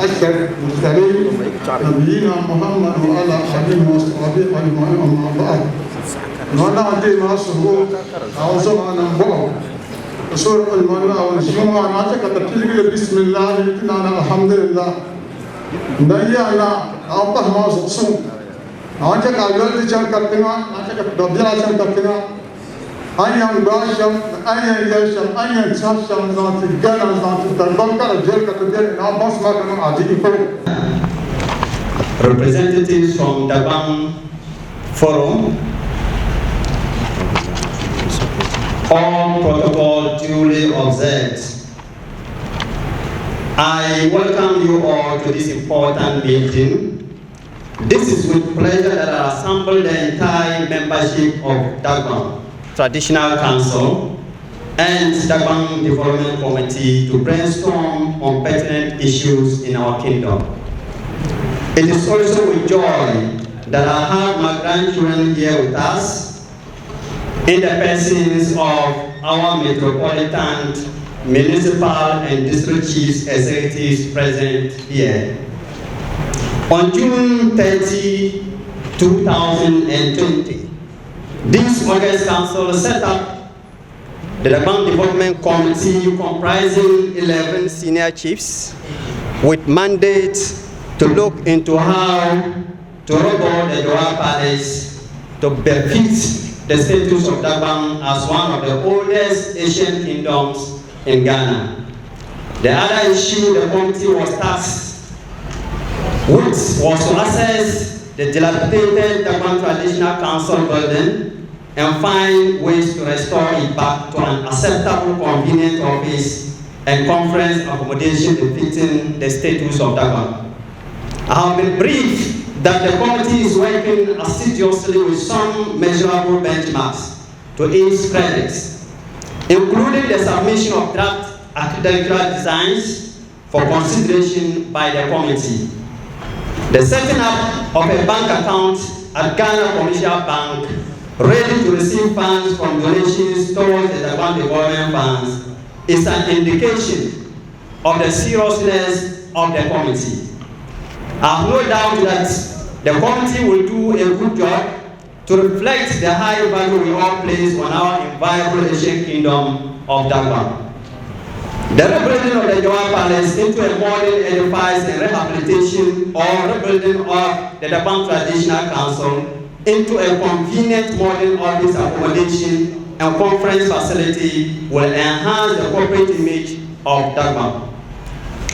أشرف المرسلين نبينا محمد وعلى آله وصحبه أجمعين أما بعد نوانا دي ما سهو أو زمان بو سورة المنى والجمعة ناتك تبتدي بسم الله الحمد لله نيا لا أو ما سوسو Naawuni chɛ ka a yoli ti chaŋ katiŋa, a chɛ ka dabiɛla chaŋ katiŋa. A ni yɛn gbaai shɛm ni a ni yɛn yɛli shɛm, a ni yɛn tɛhi shɛm zaŋ ti Ghana, zaŋ ti Dagbaŋ ka di viɛli ka ti be ni, Naawuni baŋsim maa ka niŋ adiini polo. Representatives from Dagbang Forum, all protocol duly observed. I welcome you all to this important meeting. This is with pleasure that I assemble the entire membership of Dagbang Traditional Council and Dagbang Development Committee to brainstorm on pertinent issues in our kingdom. It is also with joy that I have my grandchildren here with us in the persons of our metropolitan, municipal, and district chiefs executives present here. On June 30, 2020, this August Council set up the Dagbang Development Committee, comprising 11 senior chiefs with mandate to look into how to rebuild the Doha Palace to befit the status of Dagbang as one of the oldest ancient kingdoms in Ghana. The other issue the committee was tasked with was to assess the dilapidated Dagbang Traditional Council building and find ways to restore it back to an acceptable, convenient office and conference accommodation befitting the status of Dagbang. I have been briefed that the committee is working assiduously with some measurable benchmarks to its credits, including the submission of draft architectural designs for consideration by the committee, the setting up of a bank account at Ghana Commercial Bank ready to receive funds from donations towards the Dagbang Development Funds is an indication of the seriousness of the committee. I have no doubt that the committee will do a good job to reflect the high value we all place on our inviolable ancient kingdom of Dagbang. The rebuilding of the Jawa Palace into a modern edifice and rehabilitation or rebuilding of the Dagbang Traditional Council into a convenient modern office accommodation and conference facility will enhance the corporate image of Dagbang.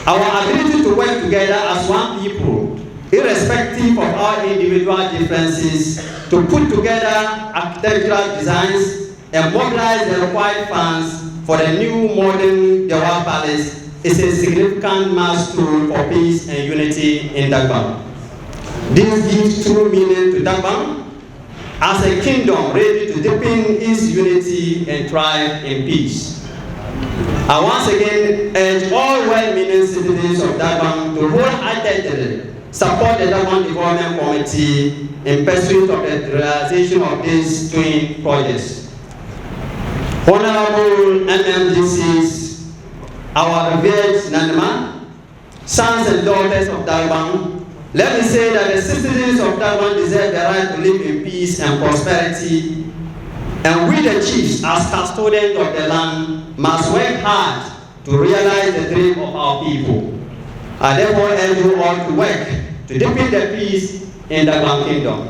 Our ability to work together as one people, irrespective of our individual differences, to put together architectural designs and mobilize the required funds for the new modern Jawa Palace is a significant milestone for peace and unity in Dagbang. This gives true meaning to Dagbang as a kingdom ready to deepen its unity and thrive in peace. I once again urge all well-meaning citizens of Dagbang to wholeheartedly support the Dagbang Development Committee in pursuit of the realization of these twin projects. Honorable MMDCs, our revered Nanima, sons and daughters of Dagbang, let me say that the citizens of Dagbang deserve the right to live in peace and prosperity, and we the chiefs, as custodians of the land, must work hard to realize the dream of our people. I therefore urge you all to work to deepen the peace in the Dagbang Kingdom.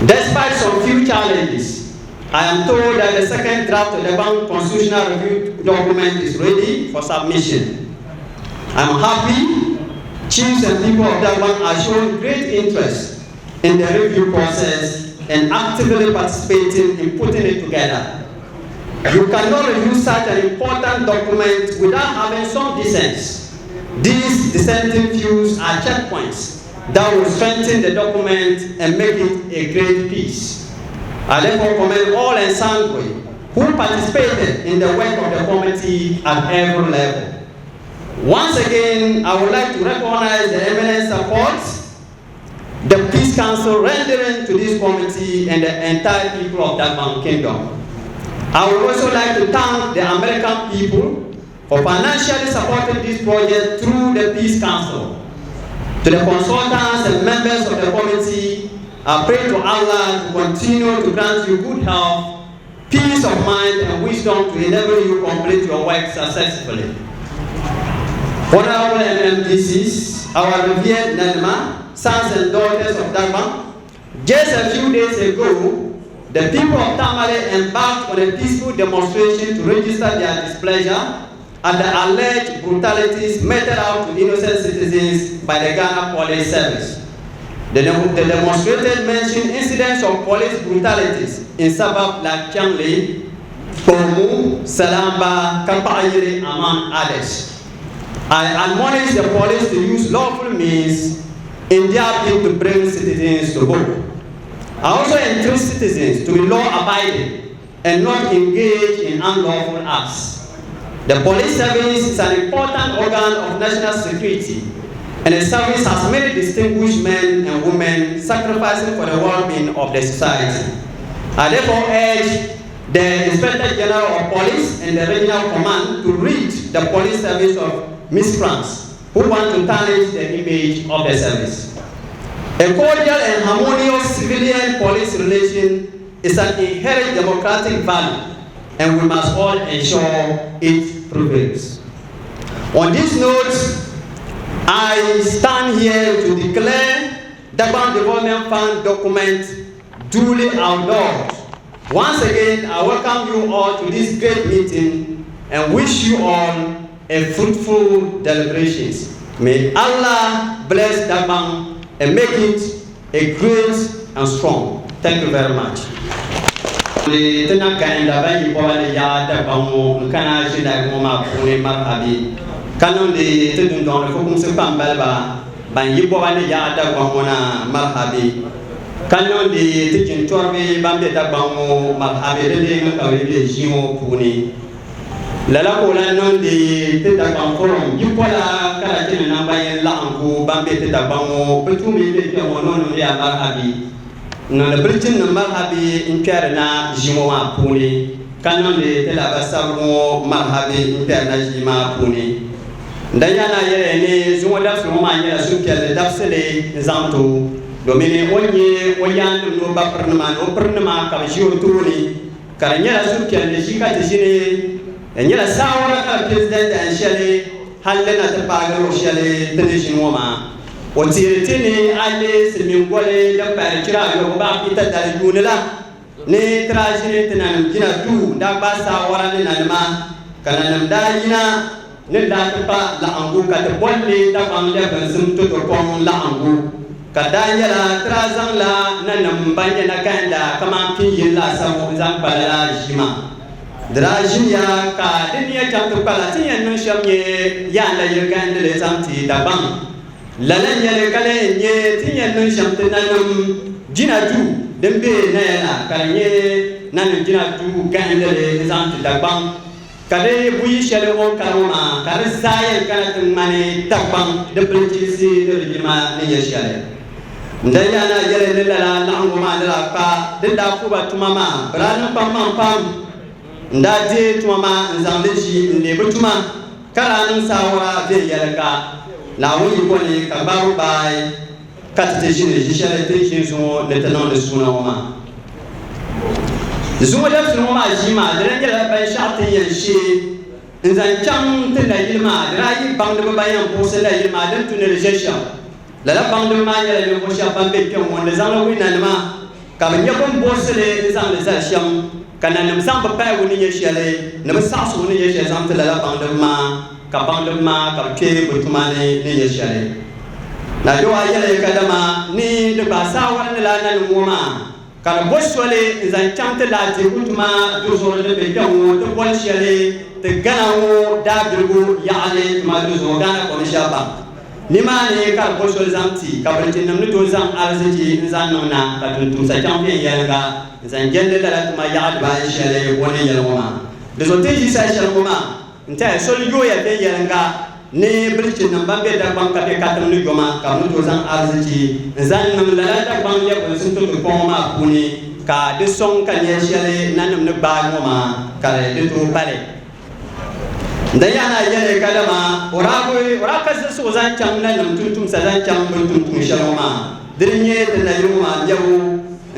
Despite some few challenges, I am told that the second draft of the Dagbang Constitutional Review document is ready for submission. I'm happy chiefs and people of Dagbang are showing great interest in the review process and actively participating in putting it together. You cannot review such an important document without having some dissents. These dissenting views are checkpoints that will strengthen the document and make it a great piece. I therefore commend all and sundry who participated in the work of the committee at every level. Once again, I would like to recognize the eminent support the Peace Council rendering to this committee and the entire people of Dagbang Kingdom. I would also like to thank the American people for financially supporting this project through the Peace Council. To the consultants and members of the committee, I pray to Allah to continue to grant you good health, peace of mind, and wisdom to enable you complete your work successfully. Honorable MMDCs, our revered Nanima, sons and daughters of Dagbang, just a few days ago, the people of Tamale embarked on a peaceful demonstration to register their displeasure at the alleged brutalities meted out to innocent citizens by the Ghana Police Service. The demonstrators mentioned incidents of police brutalities in suburbs like Changle, Kpomu, Salamba, Kakpayiri, among others. I admonish the police to use lawful means in their bid to bring citizens to book. I also entreat citizens to be law-abiding and not engage in unlawful acts. The police service is an important organ of national security, and the service has many distinguished men and women sacrificing for the well-being of the society. I therefore urge the Inspector General of Police and the Regional Command to rid the police service of miscreants who want to tarnish the image of the service. A cordial and harmonious civilian police relation is an inherent democratic value, and we must all ensure it prevails. On this note, I stand here to declare Dagbang Development Fund document duly outlawed. Once again, I welcome you all to this great meeting and wish you all a fruitful deliberations. May Allah bless Dagbang and make it a great and strong. Thank you very much. Ti na kainda ban yi bɔba ni yaɣa Dagbaŋ ŋɔ n kana ʒinahigi ŋɔ maa puuni marhabi ka niŋdi ti dundɔŋ ni fukumsi kpambaliba ban yi bɔba ni yaɣa Dagbaŋ ŋɔ na marhabi ka niŋdi ti jintɔribi ban be Dagbaŋ ŋɔ marhabi di leemi ka bɛ be ʒii ŋɔ puuni. Lala ka o lahi niŋdi ti Dagbaŋ forum bipola karachi ni nangbanyin laɣingu ban be ti Dagbaŋ ŋɔ bɛ tuumi be kpe ŋɔ ni o niŋdi ya marhabi. N niŋdi bilichinim marhabi n-kpɛri na ʒii ŋɔ maa puuni, ka niŋdi ti lahabasabiri ŋɔ marhabi n-kpɛri na ʒii maa puuni. N daa nya ni a yɛliya ni zuŋɔ dabisili ŋɔ maa nyɛla suhupiɛlli dabisili n-zaŋ ti o, domin o ni nyɛ o yaannim ni o ba pirinima ni o pirinima ka bɛ ʒi o tooni, ka di nyɛla suhupiɛlli ʒii ka ti ʒini. Di nyɛla saawara ka bɛ pili daŋdaŋ shɛli halli na ti paagi luɣ shɛli ti ni ʒini ŋɔ maa. O teeri ti ni a leei silimiin goli din pahiri chira ayɔbu baɣa pita dali yuuni la ni ti daa ʒini ti nanim jina duu n-daa gbaai saawara ni nanima, ka nanim daa yina ni daa ti kpa laɣiŋgu ka ti boli li Dagbaŋ lɛbiginsim totokɔŋ laɣiŋgu, ka daa nyɛla ti daa zaŋla nanim ban nyɛ nakahimda kaman pin'yini laasabu n-zaŋ kpa lala ʒii maa. Di daa ʒiniya ka di nia chaŋ ti kpala ti ni yɛn niŋ shɛm nyɛ Yaan nayili gahindili zaŋ ti Dagbaŋ. Lala n-nyɛ li ka lahi nyɛ ti ni yɛn niŋ shɛm ti nanim jina duu din be Naya la ka di nyɛ nanim jina duu gahindili n-zaŋ ti Dagbaŋ ka di buyi shɛli o ni kari ŋɔ maa ka di zaa yɛn kana ti ŋmani Dagbaŋ di bilichilisi ni di jilima ni nyɛ shɛli. N daa nya ni a yɛli ni lala laɣiŋgu maa ni daa kpa din daa puhi ba tuma maa, bɛ daa niŋ pam maŋ pam. N daa deei tuma maa n-zaŋ li ʒi n-leei bɛ tuma, ka daa niŋ saawara viɛnyɛliŋga Naawuni yiko ni ka gbaabu gbaai ka ti ti ʒini ʒi shɛli ti ni ʒini zuŋɔ ni ti niŋdi suuna ŋɔ maa. Zuŋɔ dabisili ŋɔ maa ʒii maa, di daa nyɛla binshɛɣu ti ni yɛn shee n-zaŋ chaŋ ti nayili maa, di daa yi baŋdiba ban yɛn buɣisi nayili maa din tu ni di ʒe shɛm. Lala baŋdiba maa nyɛla ninvuɣ shɛba ban be kpɛŋ ŋɔ ni zaŋ li wuhi nanima, ka bɛ nya bɛ ni buɣisi li n-zaŋ li zali shɛm, ka nanim zaŋ bɛ pahigu ni nyɛ shɛli ni bɛ saɣisigu ni nyɛ shɛli zaŋ ti lala baŋdiba maa, ka baŋdiba maa ka bɛ kpe bɛ tuma ni ni nyɛ shɛli. Nadoa yɛli kadama ni di gbaai saawara ni lala nanim ŋɔ maa, ka di bo soli n-zaŋ chaŋ ti laatibu tuma duzuɣuri din be kpɛŋ ŋɔ ti boli shɛli ti Ghana ŋɔ daabiligu yaɣili tuma duzuɣu Ghana Commercial Bank. Nimaani ka di bo soli zaŋ ti ka bilichinim ni tooi zaŋ arzichi n-zaŋ niŋ na ka tumtumsa chaŋ viɛnyɛliŋga n-zaŋ jɛndi lala tuma yaɣa dibaayi shɛli o ni yɛli ŋɔ maa. Di zuɣu ti ni ʒi saha shɛli ŋɔ maa N-tɛhi soli yooya viɛnyɛliŋga ni bilichinim ban be Dagbaŋ ka be katiŋ ni yoma ka bɛ ni tooi zaŋ arzichi n-zaŋ niŋ lala Dagbaŋ lɛbigimsim tɔto kɔŋ maa puuni ka di sɔŋ ka nia shɛli nanim ni gbaai ŋɔ maa ka di tooi pali. N-daa yaa ni a yɛli kadama o daa ka zilisigu zaŋ chaŋ nanim tumtumsa zaŋ chaŋ bɛ ni tum tuun shɛli ŋɔ maa, dini n-nyɛ ti nayili ŋɔ maa mɛbu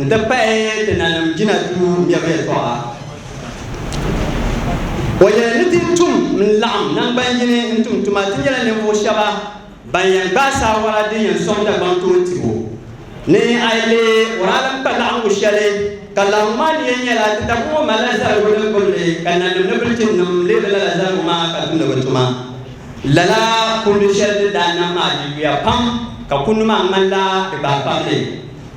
n-ti pahi ti nanim jina duu mɛbu yɛltɔɣa. O yɛli ni ti tum n-laɣim naŋgban yini n-tum tuma ti nyɛla ninvuɣ shɛba ban yɛn gbaai saawara din yɛn sɔŋ Dagbaŋ toon tibu. Ni a yi leei o daa lan kpa laɣiŋgu shɛli, ka laɣiŋgu maa ni yɛn nyɛla ti Dagbaŋ ŋɔ malila zaligu din gbubi li ka nanim ni bilichinim leei li lala zaligu maa ka tumdi bɛ tuma. Lala kundi shɛli din daa nam maa di yuya pam. ka kundu maa ŋmanila di gbaai kpamli.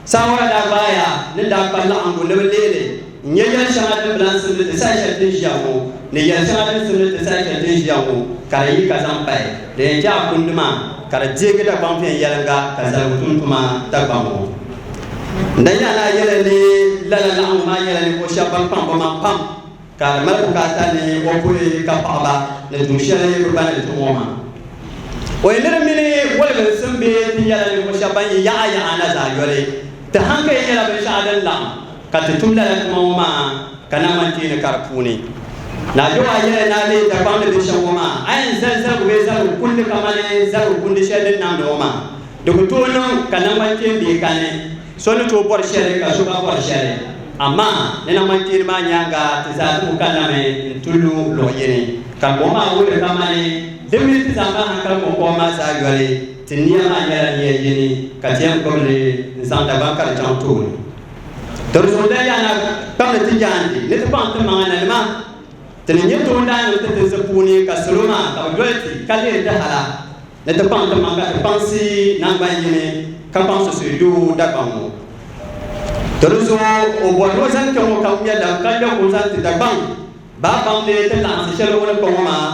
Saawara daa gbaaya ni daa kpa laɣingu ni bɛ leei li n-nyɛ yɛl shɛŋa din bi lan simdi ti saha shɛli ti ni ʒiya ŋɔ ni yɛl shɛŋa din simdi ti saha shɛli ti ni ʒiya ŋɔ, ka di yi ka zaŋ pahi di yɛn chɛ a kundi maa ka di deegi Dagbaŋ viɛnyɛliŋga ka zaligu tum tuma Dagbaŋ ŋɔ. N daa nya ni a yɛli ni lala laɣingu maa nyɛla ninvuɣ shɛba ban kpaŋ bɛ maŋ pam ka di mali bukaata ni o puhi ka paɣiba ni tuun shɛli bɛ gba ni tum ŋɔ maa. O yi ni di mini woliginsim bee ti nyɛla ninvuɣ shɛba ban yi yaɣa yaɣa na zaa yoli, ti haŋkaya nyɛla binshɛɣu din laɣim ka ti tum lala tuma ŋɔ maa ka naŋgbankpeeni ka di puuni. Naa Jɔwaa yɛli ni a leei Dagbaŋ ni be shɛm ŋɔ maa, a yɛn zali zaligu bee zaligu kundi kamani zaligu kundi shɛli din namdi ŋɔ maa. Di ku tooi niŋ ka naŋgbankpeeni bee kani, so ni tooi bɔri shɛli ka so gba bɔri shɛli. Amaa ni naŋgbankpeeni maa nyaaŋa ti zaa ti ku kanna mi n-ti lu luɣ yini. Ka gbuɣ maa wuhiri kamani di mini ti zaŋ ba haŋkali kɔŋkɔba maa zaa yoli, ti nia maa nyɛla nia yini ka ti yɛn gbubi li n-zaŋ Dagbaŋ ka di chaŋ tooni. Di zuɣu daa yaa na kpamdi ti jaandi ni ti kpaŋ ti maŋa nanima ti ni nyɛ toondaannim ti tinsi puuni ka salo maa ka bɛ doli ti ka lihiri ti hala ni ti kpaŋ ti maŋ ka ti kpaŋsi naŋgban yini ka kpaŋsi suhudoo Dagbaŋ ŋɔ. To di zuɣu o bɔri ni o zani kpe ŋɔ ka ŋmɛ la ka ŋmɛ ka o zaŋ ti Dagbaŋ baa baŋ ni ti laɣinsi shɛli o ni kpa ŋɔ maa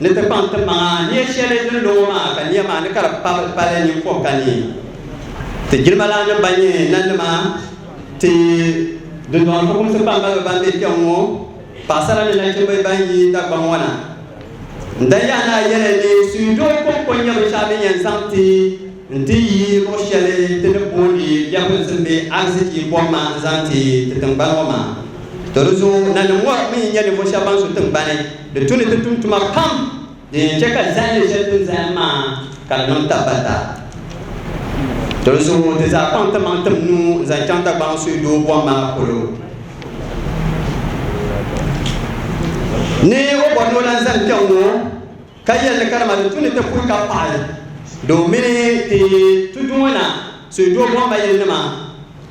ni ti kpaŋ ti maŋa nia shɛli din lo ŋɔ maa ka nia maa ni ka di pali ninkuɣ ka ni ti jilimalannim ban nyɛ nanima ti dundɔŋ fukumsi kpambaliba ban be kpɛŋ ŋɔ paɣisara ni nachimba ban yi Dagbaŋ ŋɔ na. N dan yaa ni a yɛli ni suhudoo kɔŋko n-nyɛ binshɛɣu din yɛn zaŋ ti nti yi luɣ shɛli ti ni booni lɛbiginsim bee ariziki bɔmma n-zaŋ ti ti tiŋgbani ŋɔ maa. To di zuɣu nanim ŋɔ mi yi nyɛ ninvuɣ shɛba ban su tiŋgbani, di tu ni ti tum tuma pam din yɛn chɛ ka zahindi shɛli ti ni zahim maa ka di niŋ tabbata. To di zuɣu ti zaa kpaŋ ti maŋ tim nuu n-zaŋ chaŋ Dagbaŋ suhudoo bɔmma polo. Ni o bɔri ni o lan zani kpɛŋ ŋɔ ka yɛli ni kadama di tu ni ti puhi ka paɣi domin ti tudu ŋɔ na suhudoo bɔmma yilinima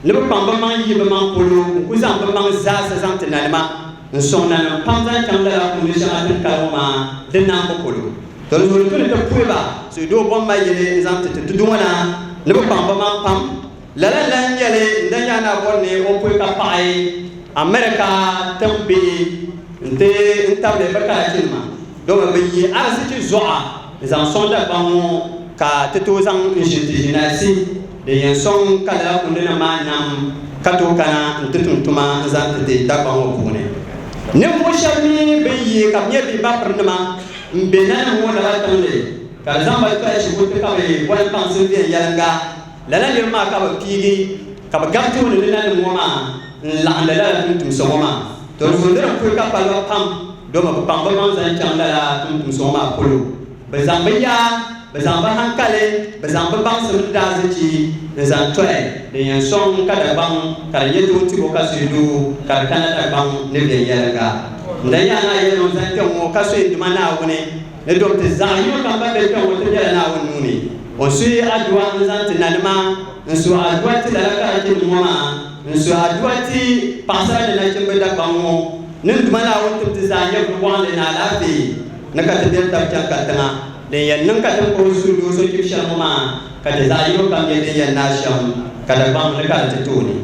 ni bɛ kpaŋ bɛ maŋ yi bɛ maŋ polo n-ku zaŋ bɛ maŋ zaasa zaŋ ti nanima n-sɔŋ nanim pam zaŋ chaŋ lala kundi shɛŋa din kali ŋɔ maa di nambu polo. To di zuɣu di tu ni ti puhi ba suhudoo bɔmma yili n-zaŋ ti ti tudu ŋɔ na ni bɛ kpaŋ bɛ maŋ pam. Lala n-lan nyɛ li n-daa nya ni a bɔri ni o puhi ka paɣi America tiŋbihi nti n-tabili bɛ karachinima domi bɛ yi arizichi zuɣa n-zaŋ sɔŋ Dagbaŋ ŋɔ ka ti tooi zaŋ n-ʒini ti ʒinahisi din yɛn sɔŋ ka lala kundinima maa nam ka tooi kana nti tum tuma n-zaŋ ti ti Dagbaŋ ŋɔ puuni. Ninvuɣ shɛba mi bɛn yi ka bɛ nyɛ bihi bapirinima m-be nanim ŋɔ naba tiŋli ka di zaŋ ba tɔhi shikuruti ka bɛ boli baŋsim viɛnyɛliŋga. Lala niriba maa ka bɛ piigi ka bɛ gabi tooni ni nanim ŋɔ maa n-laɣindi lala tumtumsa ŋɔ maa. To di zuɣu niriba puhi ka paliba pam domi bɛ kpaŋ bɛ maŋ zaŋ chaŋ lala tumtumsa ŋɔ maa polo. Bɛ zaŋ bɛ yaa, bɛ zaŋ bɛ haŋkali, bɛ zaŋ bɛ baŋsim ni daarzichi n-zaŋ tɔhi din yɛn sɔŋ ka Dagbaŋ ka di nyɛ doo tibo ka suhudoo ka di kana Dagbaŋ ni viɛnyɛliŋga. N dan yaa ni a yɛli o zaŋ kpe ŋɔ ka suhi n Duuma Naawuni Ni dom ti zaɣ yino kam ban be kpe ŋɔ ti bela Naawuni nuu ni. O suhi adua n-zaŋ ti nanima, n-suhi adua ti lala karachinim ŋɔ maa, n-suhi adua ti paɣisara ni nachimba Dagbaŋ ŋɔ ni n Duuma Naawuni tim ti zaa nyɛvili waɣinli ni alaafee ni ka ti beri tab chaŋ katiŋa din yɛn niŋ ka ti ni kpuɣi suhudoo sochib shɛli ŋɔ maa ka ti zaɣ yino kam nyɛ din yɛn naai shɛm ka Dagbaŋ ni ka di ti tooni.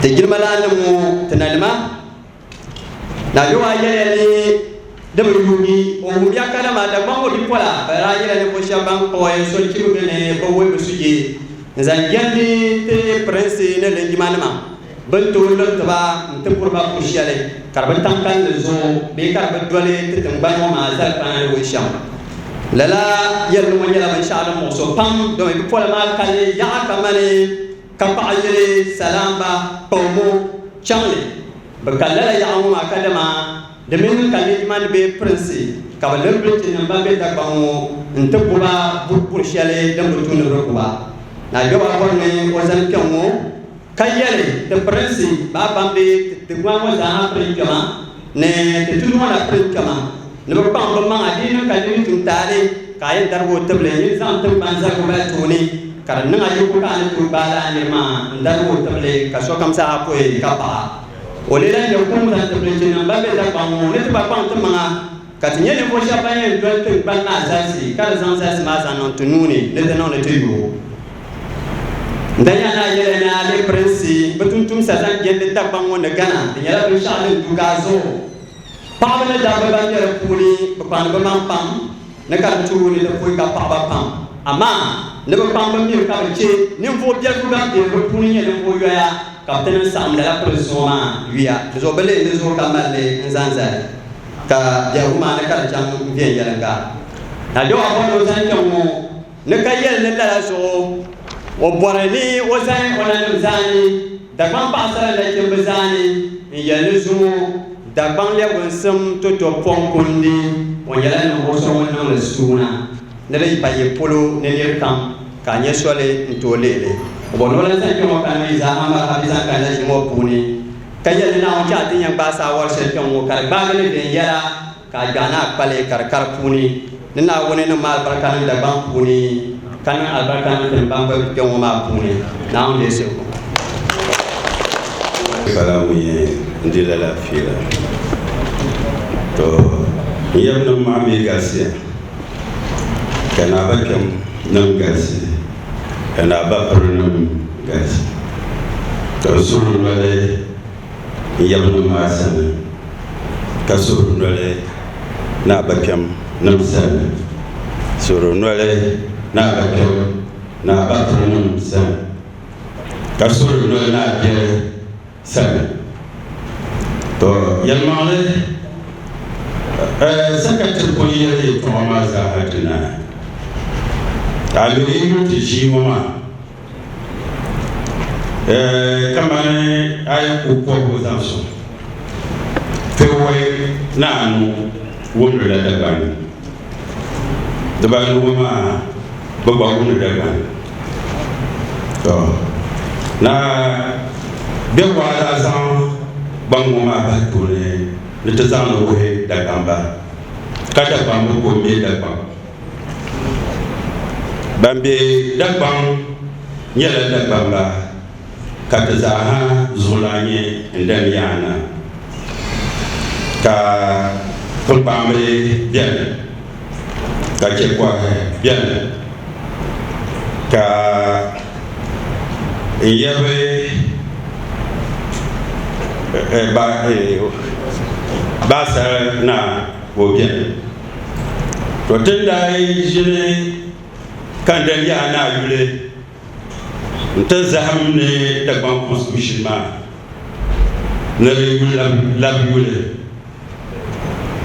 Ti jilima laannim ŋɔ ti nanima. Nayowa yɛliya ni di bi yuugi o wumiya kadama Dagbaŋ ŋɔ bipola bɛ daa nyɛla ninvuɣ shɛba ban kpuɣi sochibigi ni bɛ wuhi bɛ sujee n-zaŋ jɛndi ti pirinsi ni linjimanima bɛ ni tooi liri ti ba n-ti puri ba puri shɛli ka di bi tam kalinli zuɣu bee ka di bi doli ti tiŋgbani ŋɔ maa zalikpana ni wuhi shɛm. Lala yɛlli ŋɔ nyɛla binshɛɣu din muɣisi o pam domi bipola maa kali yaɣa kamani Kapaɣa yili Salaamba Kpaomo chaŋli. Bɛ ka lala yaɣa ŋɔ maa kadama di mini ka linjima ni bee pirinsi ka bɛ liri bilichinim ban be Dagbaŋ ŋɔ n-ti gu ba buriburi shɛli din bi tu ni bɛ gu ba. Naa Jɔba bɔri ni o zani kpɛŋ ŋɔ ka yɛli ti pirinsi baa ban be ti tiŋgbani ŋɔ zaa ha pirin kpɛma ni ti tudu ŋɔ na pirin kpɛma ni bɛ kpaŋ bɛ maŋa di yi niŋ ka nir yi tum taali ka a yɛn darigi o tibili nyin zaŋ tiŋgbani zaligu mali tooni ka di niŋ a yiko ka a ni tooi gbaai lala nir maa n-darigi o tibili ka sokam zaa puhi ka paɣa o. Lee lan nyɛ kum zaŋ ti bilichinim ban be Dagbaŋ ŋɔ ni ti gba kpaŋ ti maŋa. Ka ti nyɛ ninvuɣ shɛb ban yɛn doli tiŋgbani maa zalisi, ka di zaŋ zalisi maa zaŋ niŋ ti nuu ni ni di niŋ ni ti yooi. N daa nya ni a yɛliya ni a leei pirinsi bɛ tumtumsa zaŋ jɛndi Dagbaŋ ŋɔ ni Ghana, di nyɛla binshɛɣu din du gaa zuɣu. Paɣaba ni dabba ban be di puuni bi kpaŋdi bɛ maŋ pam ni ka di tuui ni di puhi ka paɣaba pam. Amaa ni bɛ kpaŋ bɛ miri ka bɛ che ninvuɣ biɛlifu ban be bɛ puuni nyɛ ninvuɣ yoya ka bɛ ti niŋ saɣim lala pirinsi ŋɔ maa yuya. Di zuɣu bɛ lihi di zuɣu ka mali li n-zaŋ zali ka biɛhigu maa ni ka di chaŋ viɛnyɛliŋga. Na Jɔab bɔri ni o zaŋ kpɛŋ ŋɔ ni ka yɛli ni lala zuɣu o bɔri ni o zaŋ o nanim zaani Dagbaŋ paɣasara nachimba zaani n-yɛli ni zuŋɔ Dagbaŋ lɛbiginsim toto pɔŋ kundi o nyɛla ninvuɣ so ŋun niŋdi suuna ni di pa yi polo ni nir kam ka a nya soli n-tooi lihi li. O bɔri ni o lan zaŋ kpɛŋ ŋɔ ka niŋ yi zaa amarha bɛ zaŋ kanna ʒii ŋɔ puuni ka yɛli ni Naawuni chɛ a ti yɛn gbaai saawar shɛli kpɛŋ ŋɔ ka di gbaagi ni viɛnyɛla ka a gbaai ni a kpali ka di ka di puuni ni Naawuni niŋ ma alibarika niŋ Dagbaŋ puuni ka niŋ alibarika niŋ ti ni ban gba be kpɛŋ ŋɔ maa puuni. Naawuni deei suhigu. Pala ŋun yɛn di lala fiila. To n yab nim maa mi galisiya, ka naa ba kpɛm nim galisi, ka naa ba piri nim galisi. Ka n suhuri noli n yabnim maa sani, ka suhuri noli naa ba kpɛm nim sani, suhuri noli naa ba kpɛm naa ba piri nim sani, ka suhuri noli naa biɛri sani. To yɛlimaŋli, sɛkɛtiri pun yɛli yɛtɔɣa maa zaaha ti naai. Ka a mi yi yuli ti ʒii ŋɔ maa, kamani a yi ku kɔbigu zaŋ sɔŋ piwɔi ni anu wumdila Dagbani. Dibanu ŋɔ maa bɛ gba wumdi Dagbani. To na bɛ waa daa zaŋ gbaŋ ŋɔ maa bahi tooni ni ti zaŋ li wuhi Dagbamba ka Dagbamba ko m-be Dagbaŋ. Ban be Dagbaŋ nyɛla Dagbamba ka ti zaaha zuɣulan nyɛ Ndani Yaana ka kpunkpaambi beni ka chɛkɔhi beni ka n yɛbi Baasali Naa ka o beni. To ti ni daa yi ʒini ka n dali yaa naa yuli n-ti zahim ni Dagbaŋ Constitution maa ni di yuli labi yuli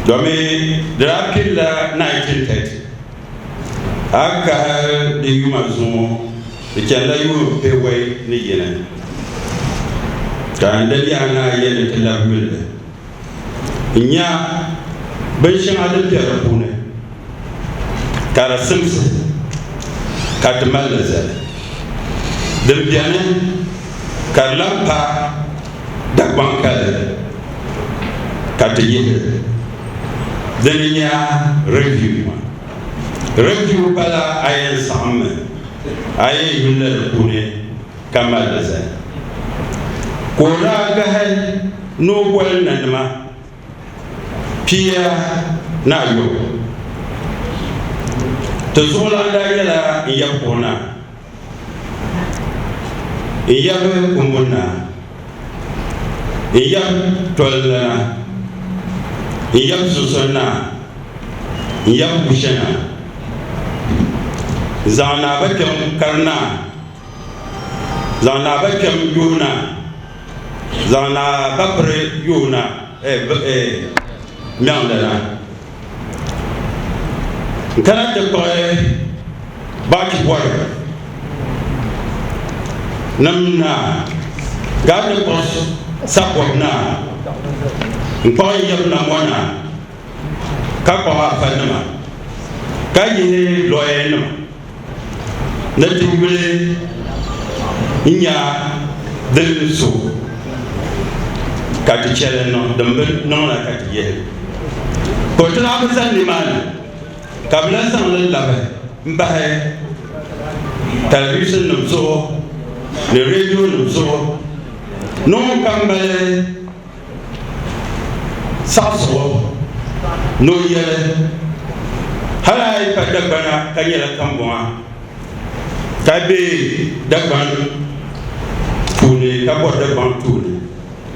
domi di daa pilila 1930 a kahi di yuma zuŋɔ di chanila yuun pihiwɔi ni yini ka n dali yaa naa yɛli ni ti labi yuli li. N-nya binshɛŋa din be di puuni ka di simsi ka ti mali li zali. Din beni ka di lahi pa Dagbaŋ kali ka ti yihi li. Dini n-nya review maa. Review pala a yɛn saɣimmi a yɛn yuli li di puuni ka mali li zali. Ka o daa gahi ni o boli nanima pia ni ayɔbu. Ti zuɣulan daa nyɛla n yab kuɣu naa, n yab kumbun naa, n yab tolilana, n yab sunsun naa, n yab kusha naa, n-zaŋ naa ba kpɛm kari naa. Zaŋ naa ba kpɛm yuhi na, zaŋ naa ba piri yuhi na, mɛŋda na. N kana ti kpuɣi bachi bɔri nim naa, gaa ti kpuɣi sabɔb naa, n kpuɣi yab namɔ naa, ka kpuɣi afanima, ka yihi lɔyanima. Ni ti yuli n-nya din so ka ti chɛli niŋ din bi niŋ la ka ti yihi li. Ka o ti lahi bi zani nimaani ka bɛ lahi zaŋ li labi m-bahi taliviishinnim zuɣu ni reedionim zuɣu ni ŋunkam mali saɣisigu. Ni o yɛli, Hal a yi pa Dagbana ka nyɛla kambɔŋa, ka be Dagbaŋ puuni ka bɔri Dagbaŋ tuuni,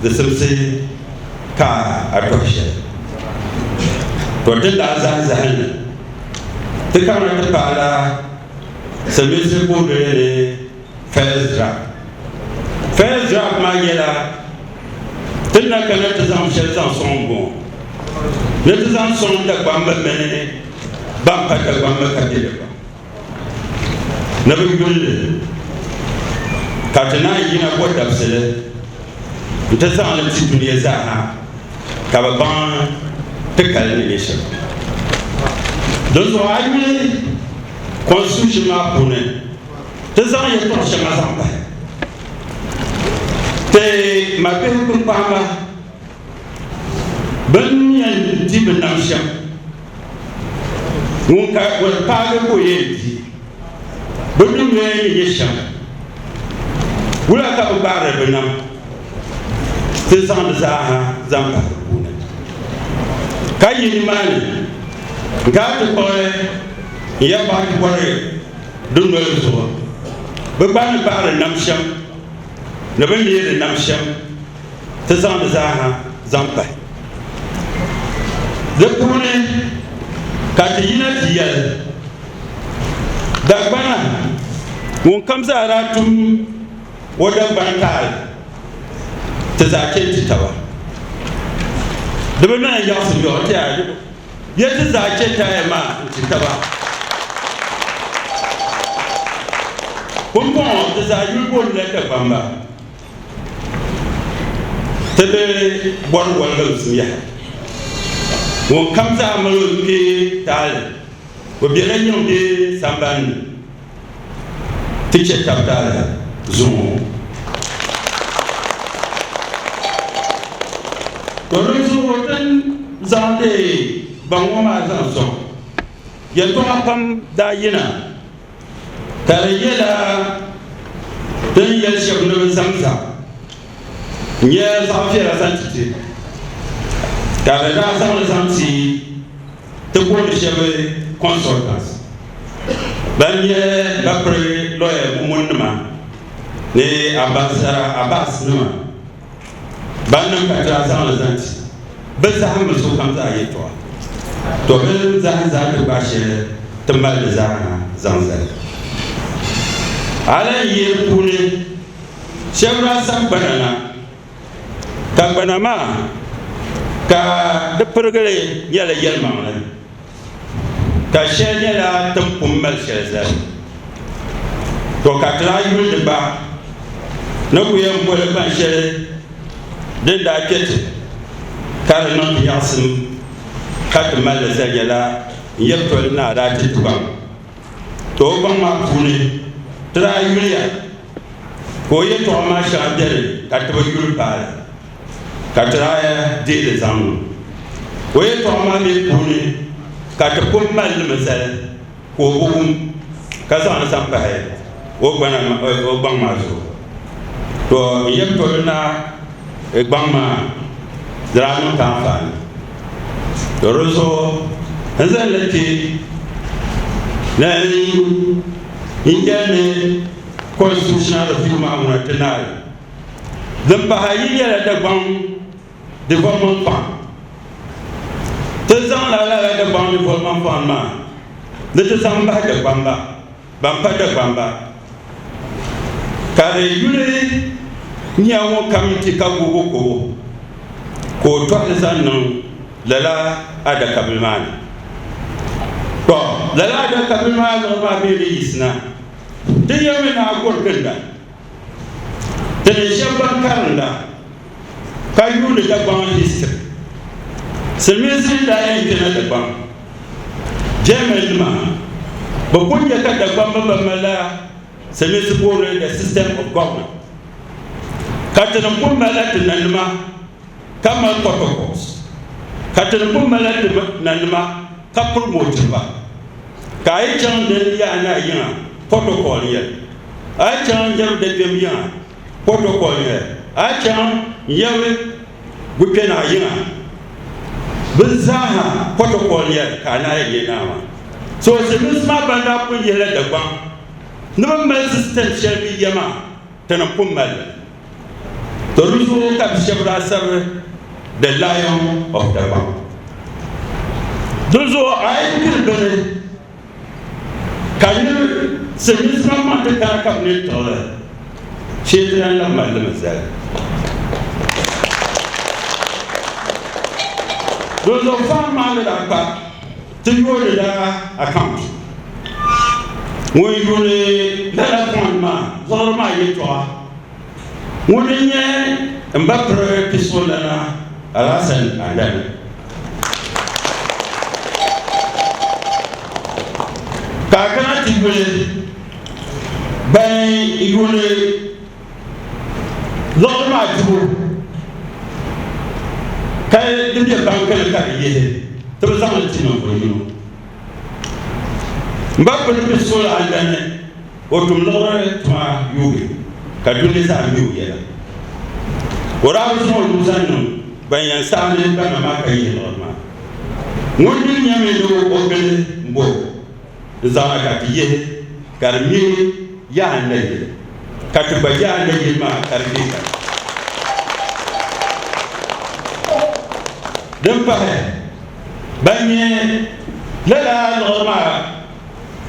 di simsi ka a tɔhi shɛli. Tɔ ti daa zahim zahim li, ti kamina ti paai la Silimiinsi boondili ni First Draft. First Draft maa nyɛla ti ni na kana ti zaŋ shɛli zaŋ sɔŋ m-bɔŋɔ, ni ti zaŋ sɔŋ Dagbamba mini ban pa Dagbamba ka be Dagbaŋ ni bɛ yuli li ka ti naan yina bɔ dabisili nti zaŋ li ti dunia zaa ha ka bɛ baŋ ti kali ni nyɛ shɛm. Dinzuɣu a yuli constitution maa puuni ti zaŋ yɛltɔɣ shɛŋa zaŋ pahi ti mabihi kpiŋkpahimba bɛ ni yɛn di bɛ nam shɛm, ŋun ka paagi ka o yɛn di bɛ dunoya ni nyɛ shɛm, wula ka bɛ gbaari bɛ nam? Ti zaŋ di zaa ha zaŋ pahi di puuni, ka yi nimaani n-kana ti kpuɣi n ya paɣa ti bɔri dunoli zuɣu, bɛ gba ni baɣiri nam shɛm ni bɛ ni neeri nam shɛm, ti zaŋ di zaa ha zaŋ pahi di puuni ka ti yina ti yɛli Dagbana ŋunkam zaa daa tum o Dagbani taali ti zaa chɛ ti taba. Di bi naan yaɣisi yɔɣu ti a ya ti zaa chɛ taaya maa n-ti taba. Pumpɔŋɔ ti zaa yuli boonila Dagbamba. Ti bi bɔri wɔligimsim yaha. Ŋunkam zaa mali o kpee taali, o bela yiŋ bee samban ni, ti chɛ tab taali zuŋɔ. To dinzuɣu ti ni zaŋdi gbaŋ ŋɔ maa zaŋ sɔŋ yɛtɔɣa pam daa yina. Ka di nyɛla din yɛli shɛba ni bɛ zaŋ zaŋ nyɛ zaɣ viɛla zaŋ ti ti, ka bɛ daa zaŋ li zaŋ ti ti booni shɛba consultants ban nyɛ Bapiri lɔya Mumun nima ni Abbas nima ban niŋ ka ti daa zaŋ li zaŋ ti bɛ zahimmi sokam zaa yɛltɔɣa. To bɛ zahim zaa ti gbaai shɛli ti mali li zaa ha zaŋ zali. A lahi yi di puuni shɛba daa sabi gbana na, ka gbana maa ka di pirigili nyɛla yɛlimaŋli, ka shɛli nyɛla ti ni pun mali shɛli zali. To ka ti daa yuli di gba ni ku yɛn boli gban shɛli din daa kpe ti ka di niŋ ti nyaɣisim ka ti mali li zali nyɛla n yɛli toli ni a daa ti ti gbaŋ. To o gbaŋ maa puuni ti daa yuliya ka o yɛtɔɣa maa shɛŋa beni ka ti bi yuli paali ka ti daa deei li zaŋ niŋ o yɛtɔɣa maa mi puuni ka ti pun mali li mi zali ka o bi wum ka zaŋ li zaŋ pahi o gbaŋ maa zuɣu. To n yɛli toli na gbaŋ maa di daa niŋ ka anfaani. To di zuɣu n zaŋ li kpe ni n yɛli ni constitutional review maa ŋuna ti naai. Din pahi ayi nyɛla Dagbaŋ Development Fund. Ti zaŋla lala Dagbaŋ Development Fund maa ni ti zaŋ bahi Dagbamba ban pa Dagbamba ka di yuli nya ŋɔ kam ti ka guubu kubu ka o tɔhili zaŋ niŋ lala adakabili maa ni. Tɔ! Lala adakabili maa zuɣu maa bee di yiɣisina ti yɛmi ni a guri ginda ti ni shɛba ban karinda ka yuuni Dagbaŋ history. Silimiinsi ni daa yɛn kpɛna Dagbaŋ, German nima bɛ kuli nya ka Dagbamba ban malila silimiinsi booni the system of government ka tinim kuli malila ti nanima ka mali protocols ka tinim kuli malila ti nanima ka promote ba ka a yi chaŋ din yaa ni a yiŋa protocol n-nyɛli a yi chaŋ n-jɛbi dakpɛm yiŋa protocol n-nyɛli a yi chaŋ n-yɛbi Gukpɛnaa yiŋa. Bɛ zaaha protocol n-nyɛ li ka a naai yɛn nyɛ naa maa. So silimiinsi maa ban daa pun yihila Dagbaŋ ni bɛ mali system shɛli bɛ ya maa tinim pun mali li. To di zuɣu ka bɛ shɛba daa sabi The Lion of Dagbaŋ. Dinzuɣu a yi pili bini ka niri silimiinsi maa maŋ ti kana ka bɛ nini tiɣi li, shee ti lan lahi mali li mi zali. Dinzuɣu faan maa ni daa kpa ti yooni la account. Ŋun yuuni lala fund maa liɣiri maa yɛltɔɣa ŋuni n-nyɛ m ba piri Pisuɣulana Alhassan Andani. Ka a kana ti yuli ban yuuni liɣiri maa dibu ka di be banki ni ka di yihi ti bi zaŋ li ti ninvuɣ yino. M ba piri Pisuɣula Andani O tum liɣiri tuma yuui ka dunia zaa mi o yɛla. O daa bi zaŋ o nuu zaŋ niŋ ban yɛn saɣindi barina maa ka yihi liɣiri maa. Ŋun dii nyami ni o gili m-bo n-zaŋ na ka ti yihi ka di mi yaa n-na yili, ka ti gba yaa n-na yili maa ka di be kani. Din pahi, ban nyɛ lala liɣiri maa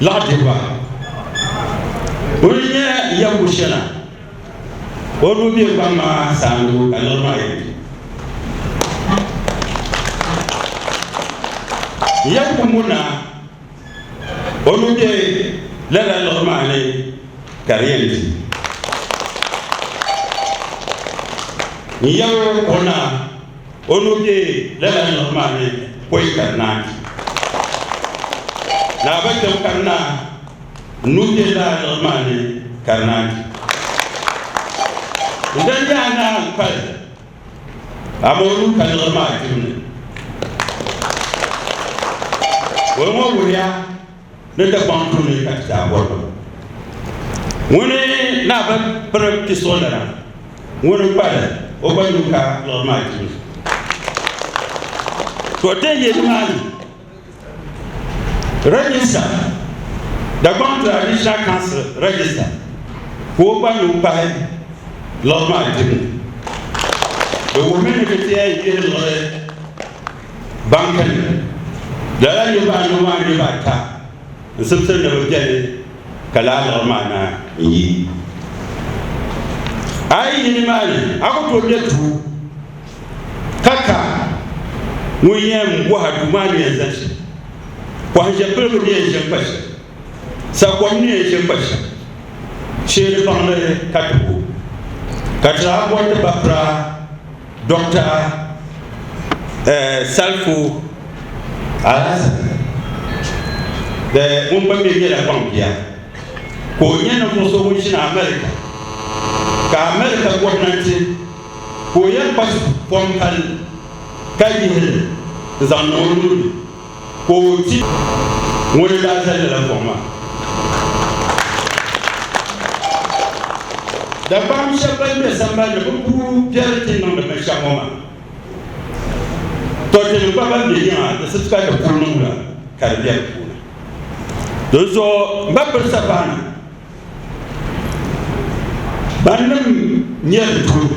laɣidiba. O ni nyɛ yɛligu shɛla, o nuu be gbaŋ maa saandigu ka liɣiri maa yɛn di. Yɛligu ŋuna, o nuu be lala liɣiri maa ni ka di yɛn di. Yɛligu ŋuna, o nuu be lala liɣiri maa ni pɔi ka di naan di. Naa ba kpɛm ka di naa nuu be lala liɣiri maa ni ka di naan di. N dan yaa naa n-kpali, amaa o nuu ka liɣiri maa dibu ni. O ŋɔ wuhiya ni Dagbaŋ tumdi ka ti daa bɔri ba. Ŋuni naa ba piri pisuɣulana, ŋuni n-kpali o gba nuu ka liɣiri maa dibu ni. To din yi nimaani, register, Dagbaŋ Traditional Council register, ka o gba nuu pahi liɣiri maa dibu ni. Di wuhimi ni bɛ ti yɛn yihi liɣiri banki ni. Lala niriba anu maa niriba ata n-simsi ni bɛ beni ka lala liɣiri maa na n-yi. A yi yi nimaani, a ku tooi be duu ka ka ŋun yɛn bɔhi a duu maa ni yɛn zani shɛm, pɔhim ʒe piligu ni yɛn ʒe n-kpa shɛm, sakom ni yɛn ʒe n-kpa shɛm, shee di baŋ li ka ti bo. Ka ti daa bɔri ti bapira Dɔkta Salifu Alhassan ŋun gba mi nyɛla gbaŋ bia ka o nyɛ ninvuɣ so ŋun ʒini America ka America gomnanti ka o yɛn kpa pɔm pali ka yihi li n-zaŋ niŋ o nuu ni ka o ti ŋuni daa zali lala buɣim maa. Dagbamb shɛba ban be sambani ni bɛ ku biɛri ti niŋdi binshɛɣu ŋɔ maa. Tɔ tinim gba ban be yiŋa di sibisi ka ti kul niŋda ka di be di puuni. Dinzuɣu m ba piri safaana bannim nyɛ di tooni.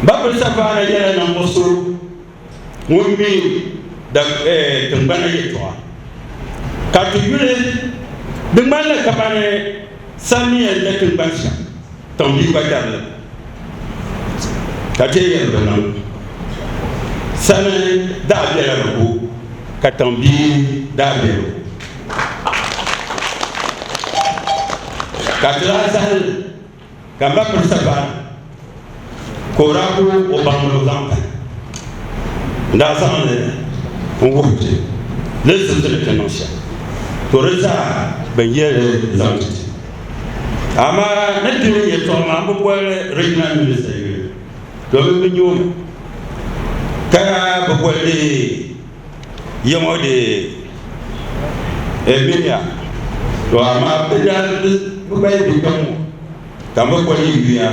M ba piri safaana nyɛla ninvuɣ so ŋun mi tiŋgbana yɛltɔɣa, ka ti yuli di ŋmanila kamani sani ni yɛn da tiŋgbani shɛm tiŋbia gba dari li, ka ti yɛli bi niŋ sani daa bela di ko ka tiŋbia daa be di ko, ka ti daa zahim li. Ka m ba piri sagbana, ka o daa ku o baŋ ni o zaŋ pahi. N daa zaŋ li n-wuhi ti ni zibisi ni ti niŋ shɛm, to di zaa bɛn yɛli zaŋ ti ti. Amaa ni pili yɛtɔɣa maa, m bi boli Regional Minister yuli domin bɛ nya o mi, ka bi boli di yiŋɔ di Emilia. To amaa bɛ daa bi gba yi bi kpɛm ŋɔ ka m bi boli yi yuya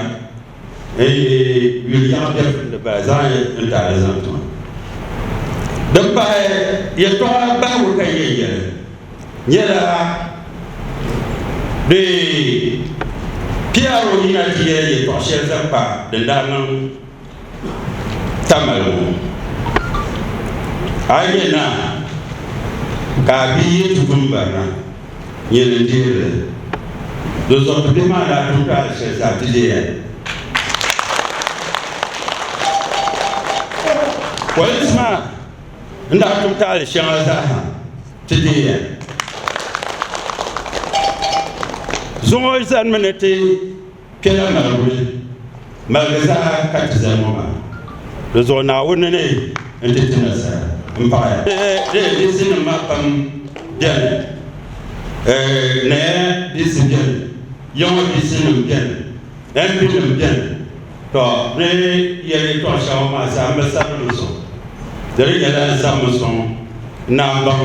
n yuli yaɣa biɛri di bala zaŋ n taali zaŋ ti ma. Din pahi yɛltɔɣa bahigu ka yɛn yɛli nyɛla di PRO yina ti yɛli yɛltɔɣa shɛli zaŋ kpa din daa niŋ Tamale ŋɔ. A yi nyɛ naa ka a bia yi ti tum barina, nyini n-deeri li. Di zuɣu ti bihi maa daa tum taali shɛli zaa ti deeya. Polinsi maa n-daa tum taali shɛŋa zaa ti deeya. Zuŋɔ zanimi ni ti kpɛla maligu ni, maligi zaa ka ti zani ŋɔ maa. Di zuɣu Naawuni ni n-ti ti nasara m-paɣiya. Di dizinima maa pam beni, Naya dizi beni, Yiŋɔ dizinima beni, MP nim beni. Tɔ! Ni yɛli yɛtɔɣ shɛŋa maa zaa m bi sabiri li sɔŋ. Di di nyɛla n sabimi sɔŋ n naan baŋ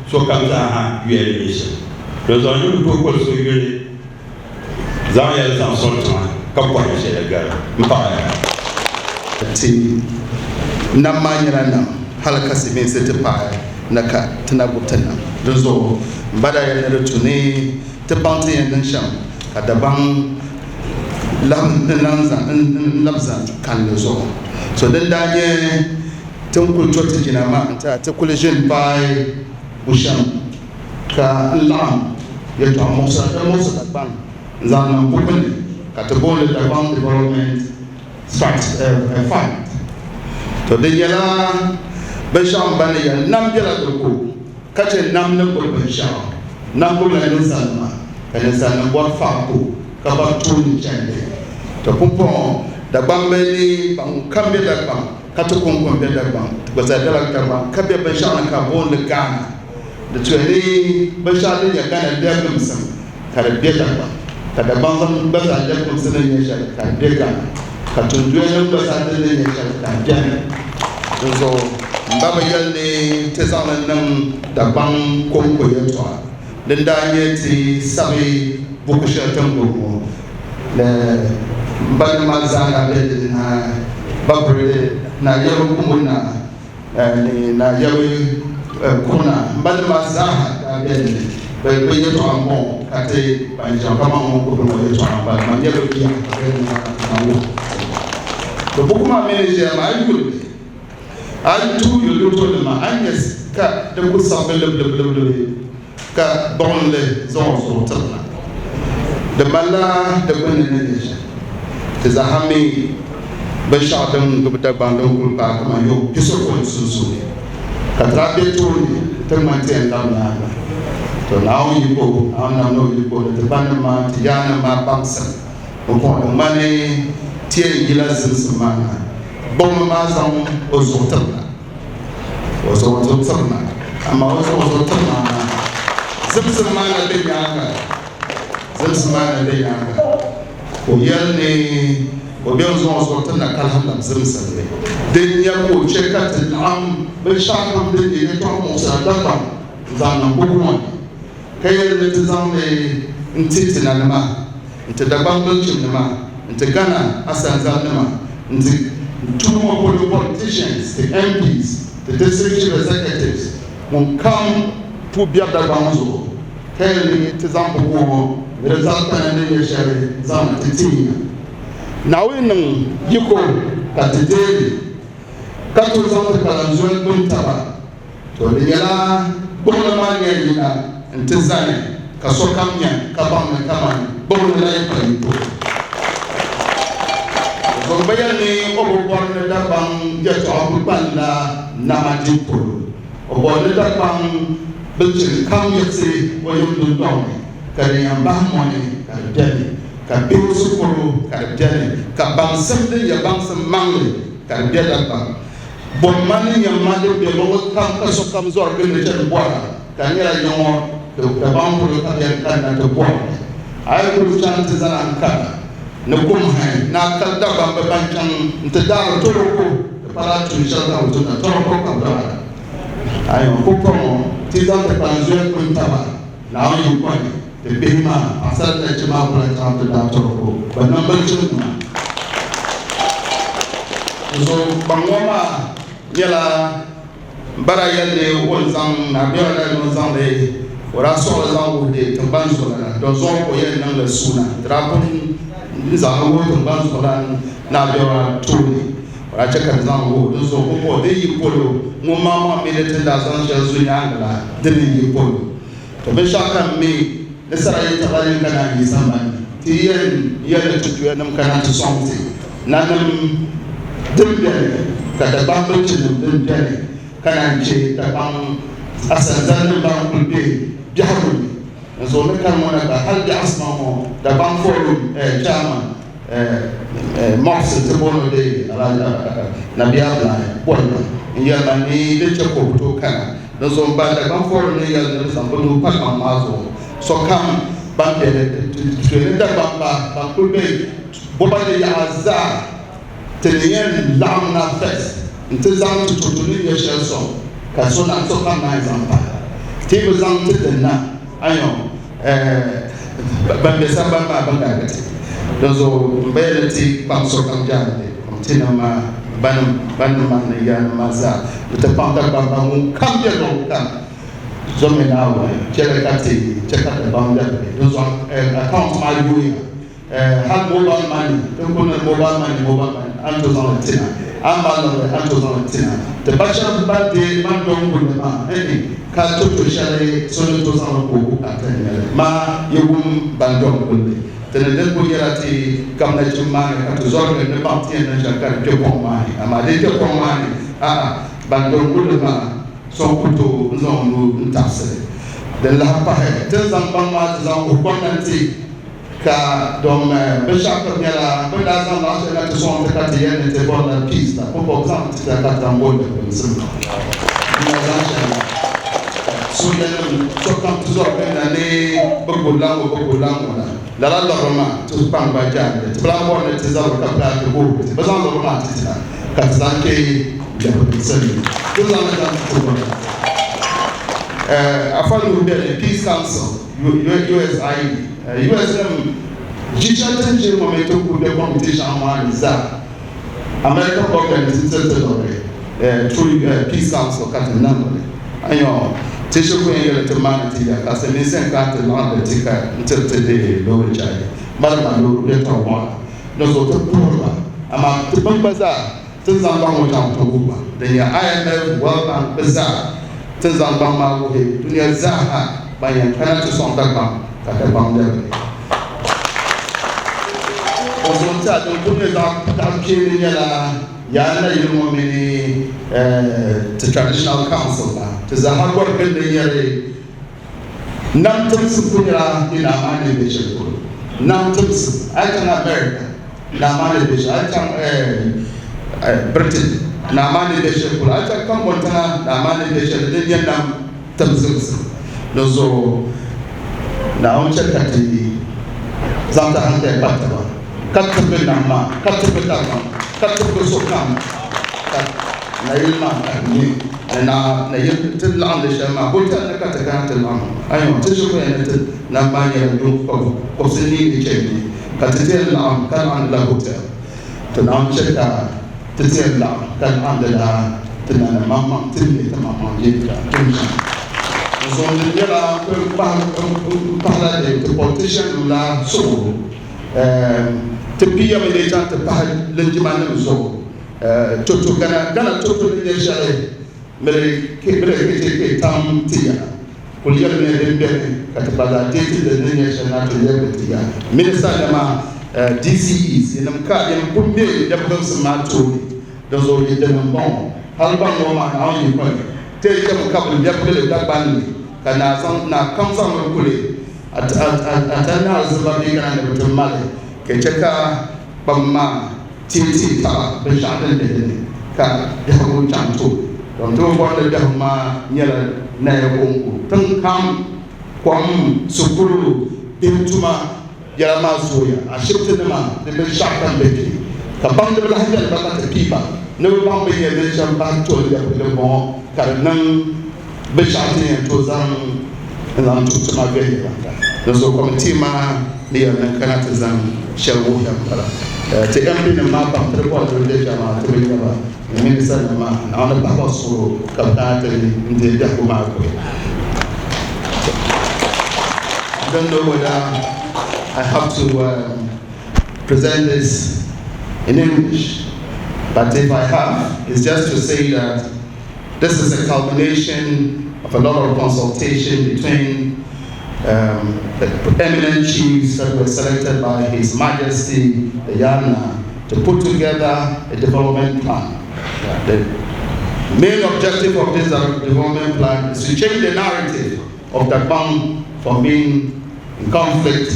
sokam zaa ha yuya ni nyɛ shɛm. Dinzuɣu n ni bi tooi koli so yuli zaŋ ya li zaŋ sɔŋ tiŋa ka bɔhim shɛli gari m paɣiya. Ti nam maa nyɛla nam hal ka silimiinsi ti paai na ka ti na gbubi ti nam. Dinzuɣu m ba daa yɛli ni di tu ni ti baŋ ti ni yɛn niŋ shɛm ka Dagbaŋ labi zani kalinli zuɣu. So din daa nyɛ ti ni kuli to ti jina maa n-ti ti kuli ʒini paai bushɛm ka n laɣim yɛltɔɣa muɣisira din muɣisi Dagbaŋ n-zaŋ niŋ buku ni ka ti booni li Dagbaŋ Development Fund. To di nyɛla binshɛɣu m ba ni yɛli nam bela di ko ka chɛ nam ni gbubi binshɛɣu. Nam gbubila ninsalinima ka ninsalinima bɔri faako ka bɔri tooni chandi. To pumpɔŋɔ Dagbamba ni ban kam be Dagbaŋ ka ti kɔŋko m-be Dagbaŋ, ti gba zaa bela Dagbaŋ ka be binshɛɣu ni ka booni li Ghana. Di tuya ni binshɛɣu din nyɛ Ghana lɛbigimsim ka di be Dagbaŋ, ka Dagbaŋ gba zaa lɛbigimsim ni nyɛ shɛli ka di be Ghana, ka tinduya nim gba zaa din ni nyɛ shɛli ka di beni. Dinzuɣu m ba bi yɛli ni ti zaŋ li niŋ Dagbaŋ kɔŋko yɛltɔɣa din daa nyɛ ti sabi buku shɛli ti ni gbubi ŋɔ. M ba nim maa zaa daa be di ni ha, Babirili Naa Yɛbi Kumbu Naa ni Naa Yɛbi Kuna. M ba nim maa zaa ha daa be di ni. Bɛ yɛltɔɣa m-bɔŋɔ ka ti ban ʒiya kaman ŋun gbubi ŋɔ yɛltɔɣa m-bala. Man nyɛ bɛ bia ka bɛ ni maa na wuhi ti. Bɛ buku maa mi ni ʒiya maa, a yi yuli li, a yi tuui yuli di tooni maa, a ni nya ka di ku sabigi libilibilibilibi ka gbuɣinli zaŋ o zuɣu tiri na. Di malila di gbunni ni nyɛ shɛm. Ti zaa mi binshɛɣu din gbubi Dagbaŋ din kuli paai kaman yuɣ pisopɔin sunsuuni ka ti daa be tooni ti ŋmani ti yɛn labi nyaaŋa. To Naawuni yiko, Naawuni nam ni o yiko ni ti banim maa, ti yaannim maa baŋsim m-pɔŋ di ŋmani ti yɛn yila zimsim maa na. Gbuɣinli maa zaŋ o zuɣu tiri na. O zaŋ o zuɣu tiri na, amaa o zaŋ o zuɣu tiri na maa, zimsim maa na be nyaaŋa. Zimsim maa na be nyaaŋa. Ka o yɛli ni o bɛ n-zaŋ o zuɣu tiri na ka lahi labi zimsim ni. Din nyɛ ka o chɛ ka ti laɣim binshɛɣukam din nyɛ yɛtɔɣ muɣisira Dagbaŋ n-zaŋ niŋ buku ŋɔ ni, ka yɛli ni ti zaŋ li n-ti ti nanima, n-ti Dagbaŋ bilichimnima, n-ti Ghana asanzalinima, n-ti tuhi ŋɔ polo politicians, ti MPs, ti district chief executives, ŋun kam pu biɛri Dagbaŋ zuɣu, ka yɛli ni ti zaŋ buku ŋɔ ni di zaɣ kpana ni nyɛ shɛli zaŋ na ti ti ya. Naawuni niŋ yiko ka ti deei li, ka tooi zaŋ ti kpalanzoli gbuni taba. To di nyɛla gbuɣinli maa nya yina nti zani ka sokam nya ka baŋ ni kaman gbuɣinli la yi pa yiko. Zuɣu bi yɛli ni o bi bɔri ni Dagbaŋ yɛtɔɣa kuli kpalinla nama dibu polo. O bɔri ni Dagbaŋ bilichini kam yiɣisi o yim dundɔŋ ni ka di yɛn bahi mɔni ka di beni, ka bihi shikuru ka di beni, ka baŋsim din nyɛ baŋsim maŋli ka di be Dagbaŋ. Bɔmma ni nyamma din be luɣili kam ka sokam zɔri gindi chani bɔra, ka di nyɛla ya ŋɔ Dagbaŋ polo ka bɛ yɛn kanna ti bɔri li. A yi kuli chaŋ ti zani Ankara ni kum hali ni a kali Dagbamba ban chaŋ nti daari tɔroko, di pala tuun shɛli ka bɛ tumda, tɔroko ka bɛ dɔɣira. Ayo, pumpɔŋɔ ti zaŋ ti kpalanzuya kpini taba Naawuni yiko ni, ti bihi maa, paɣisara ni nachimba maa kuli chaŋ ti daai tɔroko bɛ niŋ bilichimnima. Dinzuɣu gbaŋ ŋɔ maa nyɛla N ba daa yɛli ni o ni zaŋ Naa Biɛla daa ni o zaŋ li o daa sɔɣili zaŋ wuhi di tiŋgbani zuɣulana dɔn zuɣu ka o yɛn niŋ li suuna. Ti daa pun zaŋ li wuhi tiŋgbani zuɣulan Naa Biɛla tooni. O daa chɛ ka di zaŋ li wuhi din zuɣu pumpɔŋɔ din yi polo ŋun maŋmaŋ mi ni ti ni daa zaŋ shɛli zu nyaaŋa la dini n-yi polo. To binshɛɣu kam mi ni sara yi tiɣila yin ka naan yi sambani ni, ti yi yɛn yɛli ni ti tuyanim kana ti sɔŋ ti, nanim din beni ka Dagbaŋ bilichinim din beni ka naan che Dagbaŋ asanzalinim ban kuli be biɛhigu ni. N zuɣu ni kani ŋɔ na gba hali biɛɣusima ŋɔ Dagbaŋ Forum Chairman Mɔɣisi ti booni o dee Nabia Abdullahi bolli n yɛli ma ni di che ka o bi tooi kana. Di zuɣu m ba Dagbaŋ Forum ni yɛli ni bɛ zaŋ bɛ nuu pa gbaŋ maa zuɣu. Sokam ban be ni ti ni Dagbaŋ ba ban kuli be bɔba ni yaɣa zaa ti ni yɛn laɣim na first nti zaŋ ti tutu ni nyɛ shɛli sɔŋ ka so na sokam naan zaŋ pahi. Ti yi bi zaŋ ti din na ayɔ ban be sambani maa bɛn garigi ti. Dinzuɣu m ba yɛli ni ti kpaŋ sokam jaande kɔmitii nim maa banim maa ni yanim maa zaa ni ti kpaŋ Dagbamba ŋun kam be luɣili kam zomi Naawuni chɛli ka ti chɛ ka Dagbaŋ lɛbigi. Dinzuɣu account maa yooya hali mobile money ti kuli ni mobile money mobile money a ni tooi zaŋ li tina a ni mali liɣiri a ni tooi zaŋ li tina ti ba shɛba ban deei ban dɔŋ gulli maa n-ni ka toto shɛli so ni tooi zaŋ li ka o bukaata n-nyɛli maa yi wum ban dɔŋ gulli ti ni din kuli nyɛla ti kam nachim maa ni ka ti zɔrimi ni baŋ ti yɛn niŋ shɛm ka di kpe pɔŋ maa ni amaa di kpe pɔŋ maa ni a'a ban dɔŋ gulli maa so ku tooi n zaŋ o nuu n-taɣisi li. Din lahi pahi ti ni zaŋ baŋ maa ti zaŋ wuhi gomnanti Ka dom binshɛɣu kpib nyɛla bɛ ni daa zaŋ laɣ shɛli na ti sɔŋ ti ka ti yɛli ni ti bɔrila peace la, pumpɔŋ bɛ zaŋ ti ti la ka ti zaŋ boli dabimsim n daa zaŋ shɛli na. Ka soojanim sokam ti zɔri ginda ni bɛ gulila ŋ-ŋɔ bɛ gulila ŋ-ŋɔ la. Lala liɣiri maa ti kpaŋ gba jaande. Ti bi lahi bɔri ni ti zabiri ka pilaai ti gooi ti. Bɛ zaŋ liɣiri maa ti ti la ka ti zaŋ kpe dabimsim ni. Ti zaŋ li zaŋ ti ti bɔrila. Afa Nuhu beni Peace Council. USAID, US nim ʒi shɛli ti ni ʒiri ŋɔ mi ti ku be committee shɛŋa maa ni zaa. American government n tiri ti liɣiri through Peace Council ka ti niŋdi li. Anyɔ ti shiri ku yɛn yɛli ti maani ti ya ka silimiinsi n kana ti laɣindi ti ka n tiri ti deei loori chahi mali ma loori yɛltɔɣa waɣila ni zuɣu ti puhiri ba amaa ti bini gba zaa Ti ni zaŋ gbaŋ ŋɔ chaŋ ti wuhi ba, din nyɛ IMF, World Bank, bɛ zaa. Ti ni zaŋ gbaŋ maa wuhi dunia zaa ha ban yɛn kana ti sɔŋ Dagbaŋ ka Dagbaŋ lɛbigi. O zuɣu n-tiɛha din kuli nyɛ zaɣ kpeeni nyɛla Yaa nayili ŋɔ mini ti Traditional Council la ti zaaha gɔri gindi nyɛri nam timsim kuli nyɛla ni naa maa ni be shɛli polo. Nam timsim, a yi chaŋ America, naa maa ni be shɛli, a yi chaŋ Britain, naa maa ni be shɛli polo, a yi chaŋ Kambɔŋ tiŋa, naa maa ni be shɛli, din nyɛ nam timsimsi. Di zuɣu Naawuni chɛ ka ti zaŋ ti hankali kpa taba, ka tibigi nam maa, ka tibigi Dagbaŋ, ka tibigi sokam, ka nayili maa ka di nyɛ ni naa nayili ti laɣindi shɛli maa hotel ni ka ti kana ti laɣim ayɔ ti ʒi kuli ni ti nam maa nyɛla yuŋ kɔbisi nii ni chɛ ni ka ti ti yɛn laɣim ka laɣindi la hotel ti naawuni chɛ ka ti ti yɛn laɣim ka laɣindi la ti nanim maŋmaŋ ti ni ti maŋmaŋ yɛltɔɣa tum shɛm n zuɣu din nyɛla n pahila ti politician nim la suɣulo ti piya mi lee chaŋ ti pahi linjima nim zuɣu Toto Ghana Ghana toto ni nyɛ shɛli miri KTK tam ti ya kuli yɛlimi din beni ka ti gba zaa deei ti din ni nyɛ shɛli na ti lɛbigi ti ya. Minista nima, DCEs, yinim ka yin pun be lɛbigimsim maa tooni, dinzuɣu yi dini m-bɔŋɔ. Hali gbaŋ ŋɔ maa Naawuni yiko ni ti chɛmi ka bɛ lɛbigi li Dagban ni ka naa zaŋ naa kam zaŋ li kuli a ti naa zimba bee kana ni bɛ ti mali ka chɛ ka kpam maa teei taba binshɛɣu din be di ni ka biɛhigu chaŋ tooni. Dɔn ti bi bɔri ni biɛhigu maa nyɛla naya kɔŋko. Tiŋ kam kom, shikuru, bihi tuma yɛla maa zooya. Ashibiti nima ni binshɛɣu kam be kpe ka baŋdiba lahi beni ba ka ti pii ba ni bɛ baŋ bɛ ni yɛn niŋ shɛm bahi toli biɛhigu din bɔŋɔ ka di niŋ binshɛɣu ti ni yɛn tooi zaŋ n-zaŋ tuhi tuma viɛnyɛliŋga. Dinzuɣu kɔmitii maa ni yɛn niŋ kana ti zaŋ shɛli wuhiya m-bala. Ti MP nim maa pam ti di bɔri ti bi bɛ kpɛ maa ti bi nya ba ni minista nim maa Naawuni bahi ba suɣulo ka bi kana ti n deei biɛhigu maa kuli. I don't know whether I have to present this in English, but if I have, it's just to say that this is a culmination of a lot of consultation between the eminent chiefs that were selected by His Majesty the Yana to put together a development plan. The main objective of this development plan is to change the narrative of Dagbang from being in conflict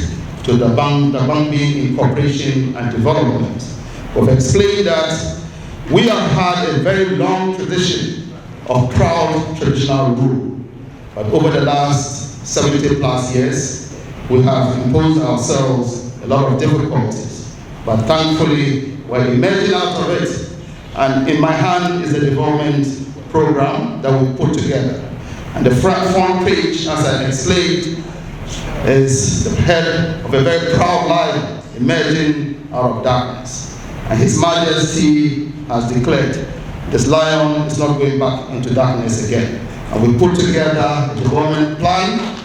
to Dagbang being in cooperation and development. We've explained that we have had a very long tradition of proud traditional rule, but over the last 70 plus years, we have imposed ourselves a lot of difficulties. But thankfully, we're emerging out of it. And in my hand is a development program that we put together. And the front page, as I explained, is the head of a very proud lion emerging out of darkness. And His Majesty has declared this lion is not going back into darkness again. And we put together a development plan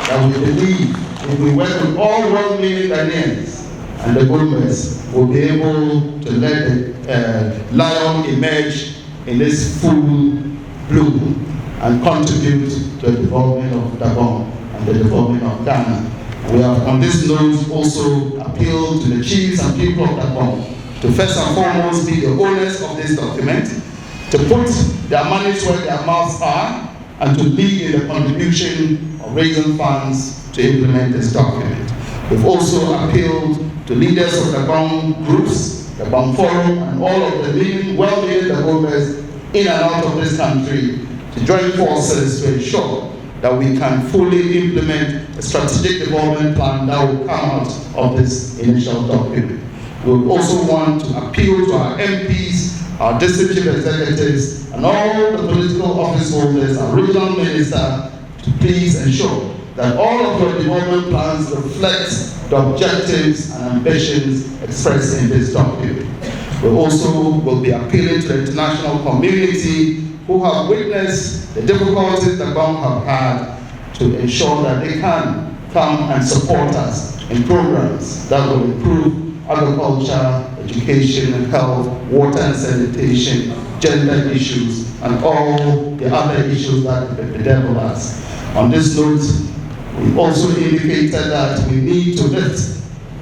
that we believe if we work with all well-meaning Ghanaians and the Dagombas will be able to let the lion emerge in its full bloom and contribute to the development of Dagbon and the development of Ghana. We have on this note also appealed to the chiefs and people of Dagbon to first and foremost be the owners of this document, to put their monies where their mouths are, and to lead in the contribution of raising funds to implement this document. We've also appealed to leaders of the Dagbon groups, the Dagbon Forum, and all of the leading, well-meaning Dagombas in and out of this country to join forces to ensure that we can fully implement a strategic development plan that will come out of this initial document. We also want to appeal to our MPs, our district chief executives, and all the political office holders, our regional minister, to please ensure that all of your development plans reflect the objectives and ambitions expressed in this document. We also will be appealing to the international community who have witnessed the difficulties the Dagbon have had to ensure that they can come and support us in programs that will improve agriculture, education, health, water and sanitation, gender issues, and all the other issues that bedevil us. On this note, we also indicated that we need to lift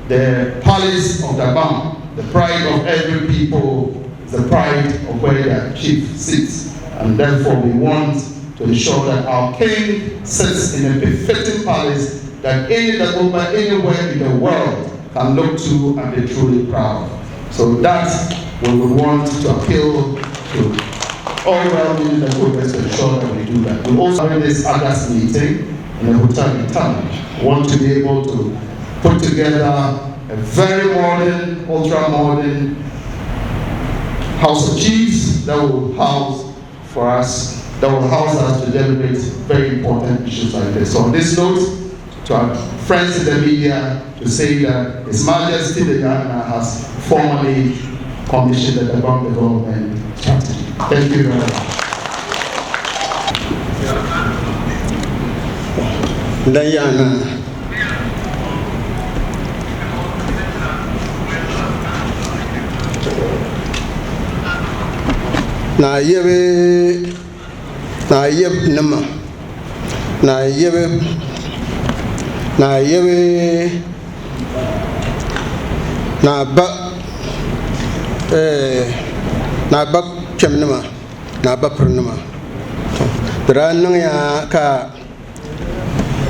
the palace of Dagbon, the pride of every people, the pride of where their chief sits. And therefore we want to ensure that our king sits in a befitting palace that any Dagomba anywhere in the world can look to and be truly proud. So that we would want to appeal to all well-meaning Dagombas to ensure that we do that. We also have this August meeting in a hotel in town. We want to be able to put together a very modern, ultra-modern House of Chiefs that will house for us, that will house us to deliberate very important issues like this. So on this note, to our friends in the media, to say that His Majesty the Ghana has formally commissioned the Dagbon Development Strategy. Thank you very much. Dan yana na yebe na yeb nima na yebe na yebe na ba na ba kpɛm nima na ba piri nima. Di daa niŋya ka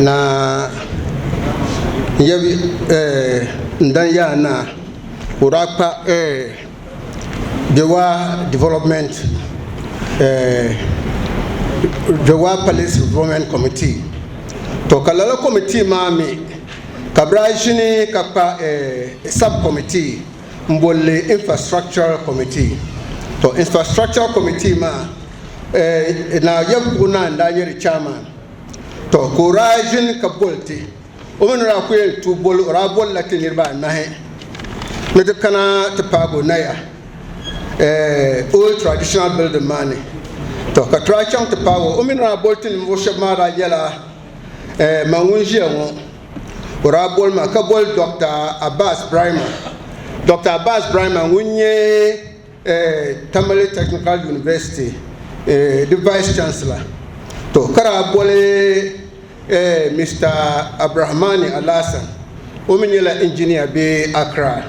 na yɛbi n dan yaa na ka o daa kpa Gbewaa Development, Gbewaa Palace Development Committee. To ka lala committee maa mi ka bi daa ʒini ka kpa sub committee n bolli Infrastructural Committee. To Infrastructural Committee maa, na yɛbi kuɣu naa n daa nyɛ di chairman. To ka o daa ʒini ka boli ti, o mi ni daa ku yɛn tu boli, o daa bolila ti niriba anahi. Ni ti kana ti paagi o naya old traditional building maa ni. To ka ti daa chaŋ ti paagi o, o mini daa boli ti ninvuɣ shɛba maa daa nyɛla man ŋun ʒiya ŋɔ, o daa boli ma ka boli Doctor Abbas Braimah. Doctor Abbas Braimah ŋun nyɛ Tamale Technical University di Vice Chancellor. To ka daa boli Mister Abrahmani Alhassan, o mi nyɛla engineer be Accra,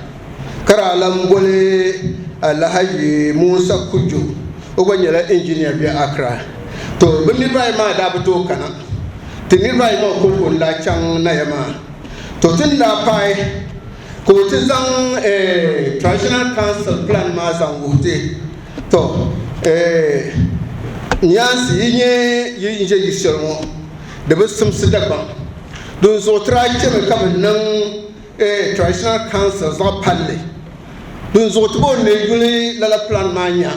ka daa lan boli Alhaji Musa Kujo, o gba nyɛla engineer be Accra. To bɛ niriba ayi maa daa bi tooi kana, ti niriba ayi maa kɔŋko n-daa chaŋ Naya maa. To ti ni daa paai ka o ti zaŋ Traditional Council plan maa zaŋ wuhi ti, To, nyaansi yi nyɛ yi ni ʒe yi shɛli ŋɔ, di bi simsi Dagbaŋ. Dinzuɣu ti daa chɛmi ka bɛ niŋ Traditional Council zaɣ palli. Dinzuɣu ti bo n-neei yuli lala plan maa nya,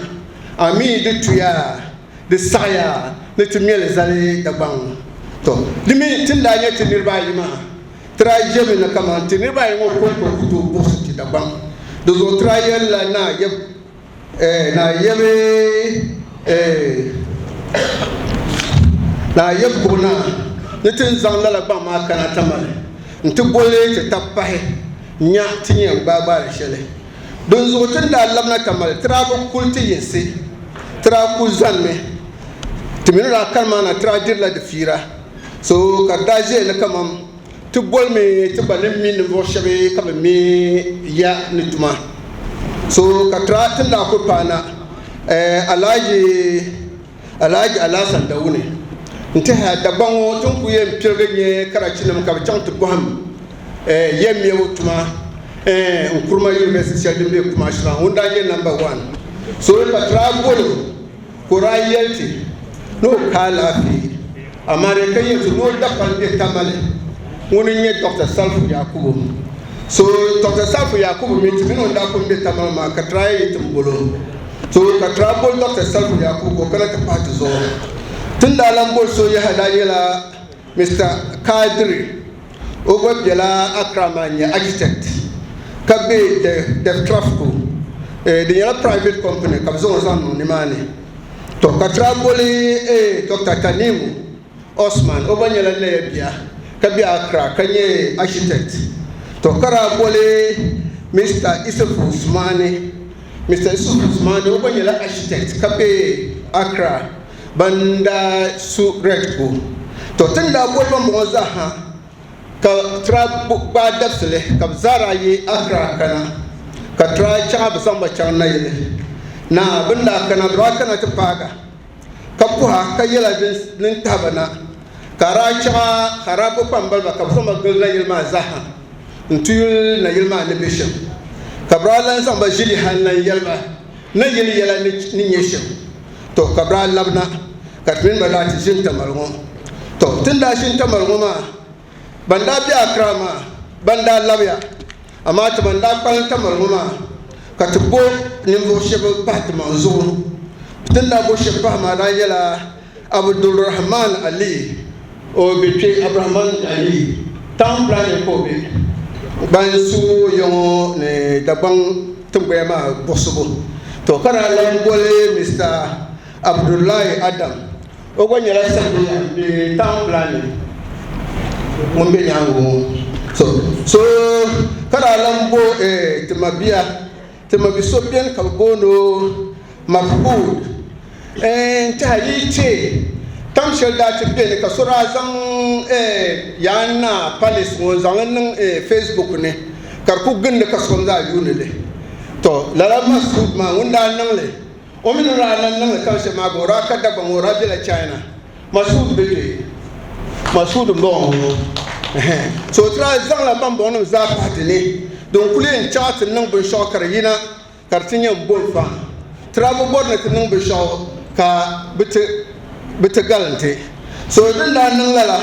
a mi di tuya, di saɣiya ni ti me li zali Dagbaŋ. To, di mi ti ni daa nyɛ ti niriba ayi maa, ti daa ʒemi ni kaman ti niriba ayi ŋɔ kɔŋko ku tooi buɣisi ti Dagbaŋ. Dinzuɣu ti daa yɛlila Naa Yab Naa yɛbi Naa yɛbi buɣu naa ni ti ni zaŋ lala gbaŋ maa kana Tamale nti boli ti tab pahi nya ti ni yɛn gbaai gbaari shɛli. Dinzuɣu ti ni daa labina Tamale ti daa bi kuli ti yinsi, ti daa kuli zanimi. Ti mi ni daa kani maa na ti daa dirila di fiira, so ka di daa ʒiya ni kaman Ti bolimi ti gba ni mi ninvuɣ shɛba ka bɛ mi ya ni tuma. So ka ti ni daa kuli paai na, Alhaji Alhaji Alhassan Dawuni n-tɛhiya Dagbaŋ ŋɔ ti ni kuli yɛn pirigi nyɛ karachinim ka bɛ chaŋ ti bɔhim ya mɛbu tuma Nkrumah University shɛli din be Kumasi maa ŋun daa nyɛ number one. So ka ti daa boli o ka o daa yɛli ti ni o ka alaafee. Amaa di ka yɛli ti ni o dapali be Tamale, ŋuni n-nyɛ Doctor Salifu Yakubu. So Doctor Salifu Yakubu mi ti mini o ni daa pun be Tamale maa ka try yi ti m-boli o. So ka try boli Doctor Salifu Yakubu ka o kana ti pahi ti zuɣu. Ti ni daa lan boli so yaha daa nyɛla Mister Kadiri, o gba bela Accra maa n-nyɛ architect ka be Deftrafco. Di nyɛla private company ka bɛ zaŋ o zaŋ niŋ nimaani. To ka tira boli Doctor Tanimu Osman, o gba nyɛla Naya bia ka be Accra ka nyɛ architect. To ka daa boli Mister Isufu Sumani, Mister Isufu Sumani o gba nyɛla architect ka be Accra, ban daa su Redco. To ti ni daa boli bambɔŋɔ zaa ha ka tira gbaai dabisili ka bɛ zaa daa yi Accra kana, ka tira chaɣ bɛ zaŋ ba chaŋ nayili. Naa bɛ ni daa kana, bɛ daa kana ti paaga ka puha ka yɛla din tahi ba na, ka daa chaɣ ka daa bo kpambaliba ka bɛ zaŋ ba gili nayili maa zaaha n-ti yuli nayili maa ni be shɛm. Ka bɛ daa lan zaŋ ba ʒili hal n-lan yɛli ba nayili yɛla ni nyɛ shɛm. To, ka bɛ daa labina ka ti mini ba daa ti ʒini Tamale ŋɔ. To, ti ni daa ʒini Tamale ŋɔ maa, ban daa be Accra maa, ban daa labiya. Amaa ti ban daa kpalim Tamale ŋɔ maa, ka ti bo ninvuɣ shɛba pahi timaŋ zuɣu. Ti ni daa bo shɛba pahi maa daa nyɛla Abdulrahman Ali, o be kpe Abdulrahman Ali, town planning ka o be, ban su ya ŋɔ ni Dagbaŋ tiŋgbaya maa buɣisibu. To ka daa lan boli Mister Abdullahi Adam, o gba nyɛla surveyor m-be town planning ŋun be nyaaŋa ŋɔ. So so ka daa lan bo ti mabia, ti mabi so beni ka bɛ booni o Mafhud. N-tɛha yi ti tam shɛli daa ti beni ka so daa zaŋ Yaan Naa Palace ŋɔ n-zaŋ li niŋ Facebook ni ka di kuli gindi ka sokam zaa yuuni li. Tɔ! Lala Mafhud maa ŋun daa niŋ li, o mi ni daa lan niŋ li tam shɛli maa gba o daa ka Dagbaŋ o daa bela China. Masuud be kpe. Masuud m-bɔŋɔ ŋɔ. So ti daa zaŋla bambɔŋɔnim zaa pahi ti ni din kuli yɛn chaɣ ti niŋ binshɛɣu ka di yina ka di ti nyɛ m-bo n-fa. Ti daa bi bɔri ni ti niŋ binshɛɣu ka bɛ ti galim ti. So din daa niŋ lala,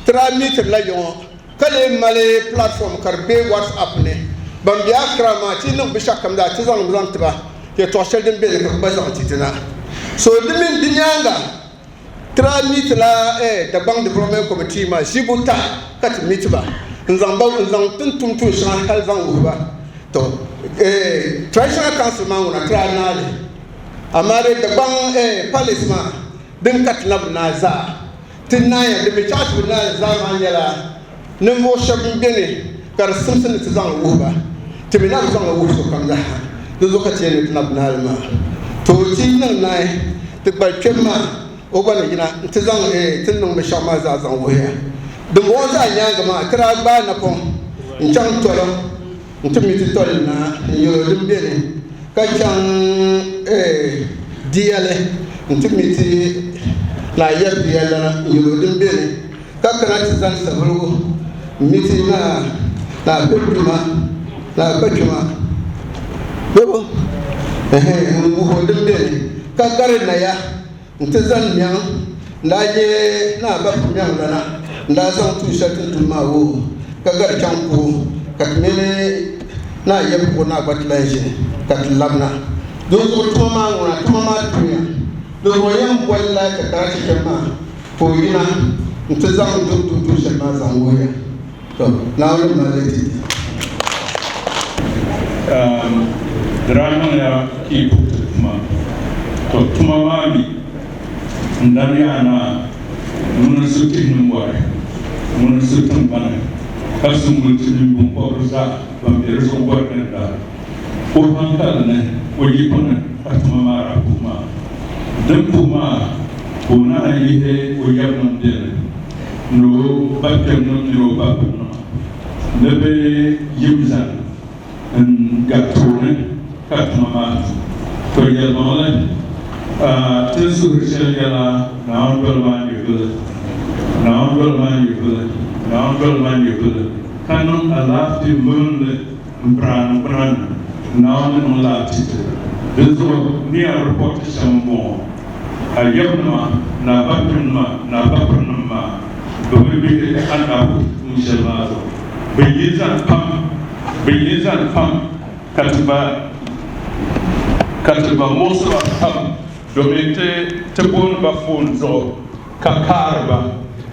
ti daa miitirila yiŋɔ ka lee mali platform ka di be WhatsApp ni. Ban be Accra maa ti yi niŋ binshɛɣukam zaa ti zaŋ zaŋ ti ba yɛtɔɣ shɛli din be ni ka bɛ gba zaŋ ti ti na. So di mini di nyaaŋa ti daa miitila Dagbaŋ Development Committee maa ʒibuta ka ti miiti ba n-zaŋ ba n-zaŋ ti ni tum tuun shɛŋa hali zaŋ wuhi ba. Tɔ! Traditional Council maa ŋuna ti daa naai li amaa di Dagbaŋ Palace maa din ka ti na bi naai zaa. Ti naaya din mi chaɣ ti bi naai li zaa maa nyɛla ninvuɣ shɛb m-beni ka di simsi ni ti zaŋ li wuhi ba. Ti mi na bi zaŋ li wuhi sokam zaa, di zuɣu ka ti yɛli ni ti na bi naai li maa. To ti yi niŋ naai ti gbali kpɛm maa, o gba ni yina nti zaŋ ti ni niŋ binshɛɣu maa zaa zaŋ wuhi ya. Dimbɔŋɔ zaa nyaaŋa maa, ti daa gbaai napɔŋ n-chaŋ tɔlo nti mi ti toli naa n-yɛl o din beni, ka chaŋ Diyɛli nti mi ti naa yɛri Diyɛlilana n-yɛl o din beni, ka kana ti zani Savelugu m-mi ti naa Naa Kpekpima, Naa Kpakpima bebo n-wuh o din beni, ka gari Naya nti zani Miɛŋ n-daa nyɛ Naa Bapu Miɛŋ lana n-daa zaŋ tuun shɛli ti ni tum maa wuhi o, ka gari chaŋ Kuɣu ka ti mini Naa Yɛbi Kuɣu Naa gba ti lahi ʒini ka ti labina. Dinzuɣu tuma maa ŋuna, tuma maa tumiya. Dinzuɣu yɛn bolila ti karachi kpɛm maa ka o yina nti zaŋ duhi tum tuun shɛli maa zaŋ wuhi ya. To, Naawuni mali li ti ti. Di daa niŋya ka yi puhi ti tuma. To, tuma maa mi n-dan yaa naa ŋun n-su tihi ni mɔri, ŋun n-su tiŋgbani, ka su n-guli ti mini biŋkɔbiri zaa ban be di zuɣu bɔri ginda. O hankali ni o yiko ni ka tuma maa daa puhi maa. Din puhi maa ka o naan yihi o yabnim beni ni o ba kpɛmnim mini o ba kpɛmnima ni bɛ yim zani n-gari tooni ka tuma maa tum. To yɛlimaŋli, ti ni suhiri shɛli nyɛla Naawuni doli ma nyɛvili, Naawuni doli ma nyɛvili, Naawuni doli ma nyɛvili, ka niŋ alaafee milinli m-biri a niŋgbuna ni Naawuni ni niŋ lala ti ti. Dinzuɣu n ni yɛn ripɔti shɛm m-bɔŋɔ, A yabinima ni a bakpɛmnima ni a bapirinima maa, bɛ bi lihi a ni daa puhi ti tuun shɛli maa zuɣu. Bɛ yi zani pam, bɛ yi zani pam ka ti gba, ka ti gba muɣisi ba pam domin ti ti booni ba foon zuɣu ka kaari ba,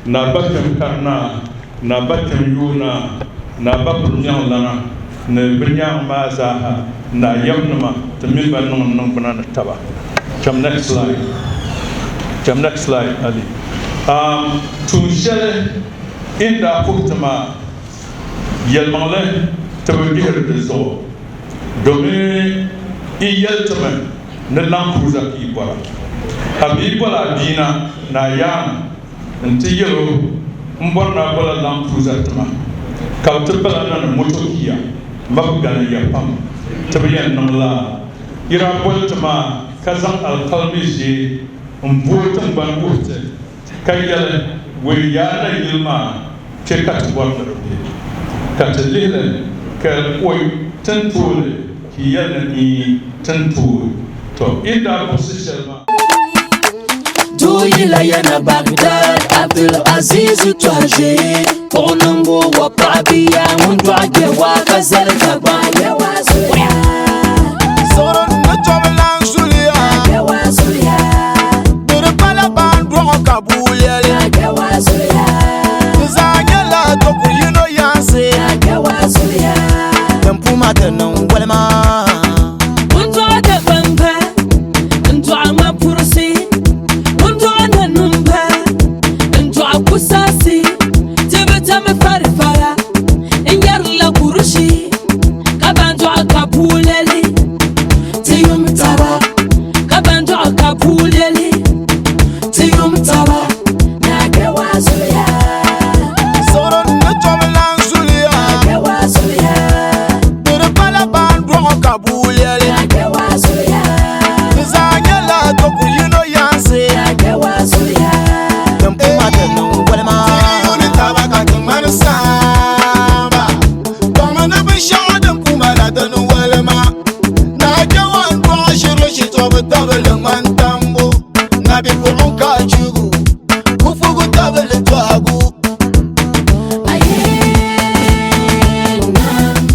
ni a bakpɛm kari naa, ni a bakpɛm yooi naa, ni a bapiri nyaŋlana, ni bɛ nyaŋ maa zaaha, ni a yabinima, ti mini ba niŋ niŋgbuna ni taba. Cham next slide. Cham next slide, Ali. Tuun shɛli in daa puhi ti maa, yɛlimaŋli ti bi gbihiri di zuɣu domin i yɛli ti mi ni Land Cruiser ka yi bɔra. A bi yi boli a bia na ni a yaana nti yɛl o, M bɔri ni a bola Land Cruiser ti ma, ka bɛ ti bala na ni moto kia, m ba bi galin ya pam, ti bi yɛn niŋ lala. Yi daa boli ti maa ka zaŋ alikalimi ʒee m-booi tiŋgbani wuhi ti, ka yɛli, Wei yaa na yili maa kpe ka ti bɔri ni di be. Ka ti lihi li ka oi, ti ni tooi li? Ka yi yɛli ni, Iin, ti ni tooi. Tɔ! Yi ni daa buɣisi shɛli maa. Doo yila yana Baghdad, Abdul Aziz tɔhi ʒee. Kuɣu niŋbu wa paɣa bia ŋun dɔɣi Gbɛwa ka zali Dagbaŋ. Siɣiri ni tɔbu lan zuliya. Di di pala ban dɔɣi ka bua lɛli. Di zaa nyɛla tɔbu yino yaansi. Din puma ti niŋ wolima. Ŋun dɔɣi Dagbaŋ pa, n-dɔɣi ŋmapurisi. Ŋun dɔɣi nanim pa, n-dɔɣi kusaasi. Ti bi tami farifara, n-yɛrila kurushi. Ka ban dɔɣi ka bua lɛli, ti yum taba.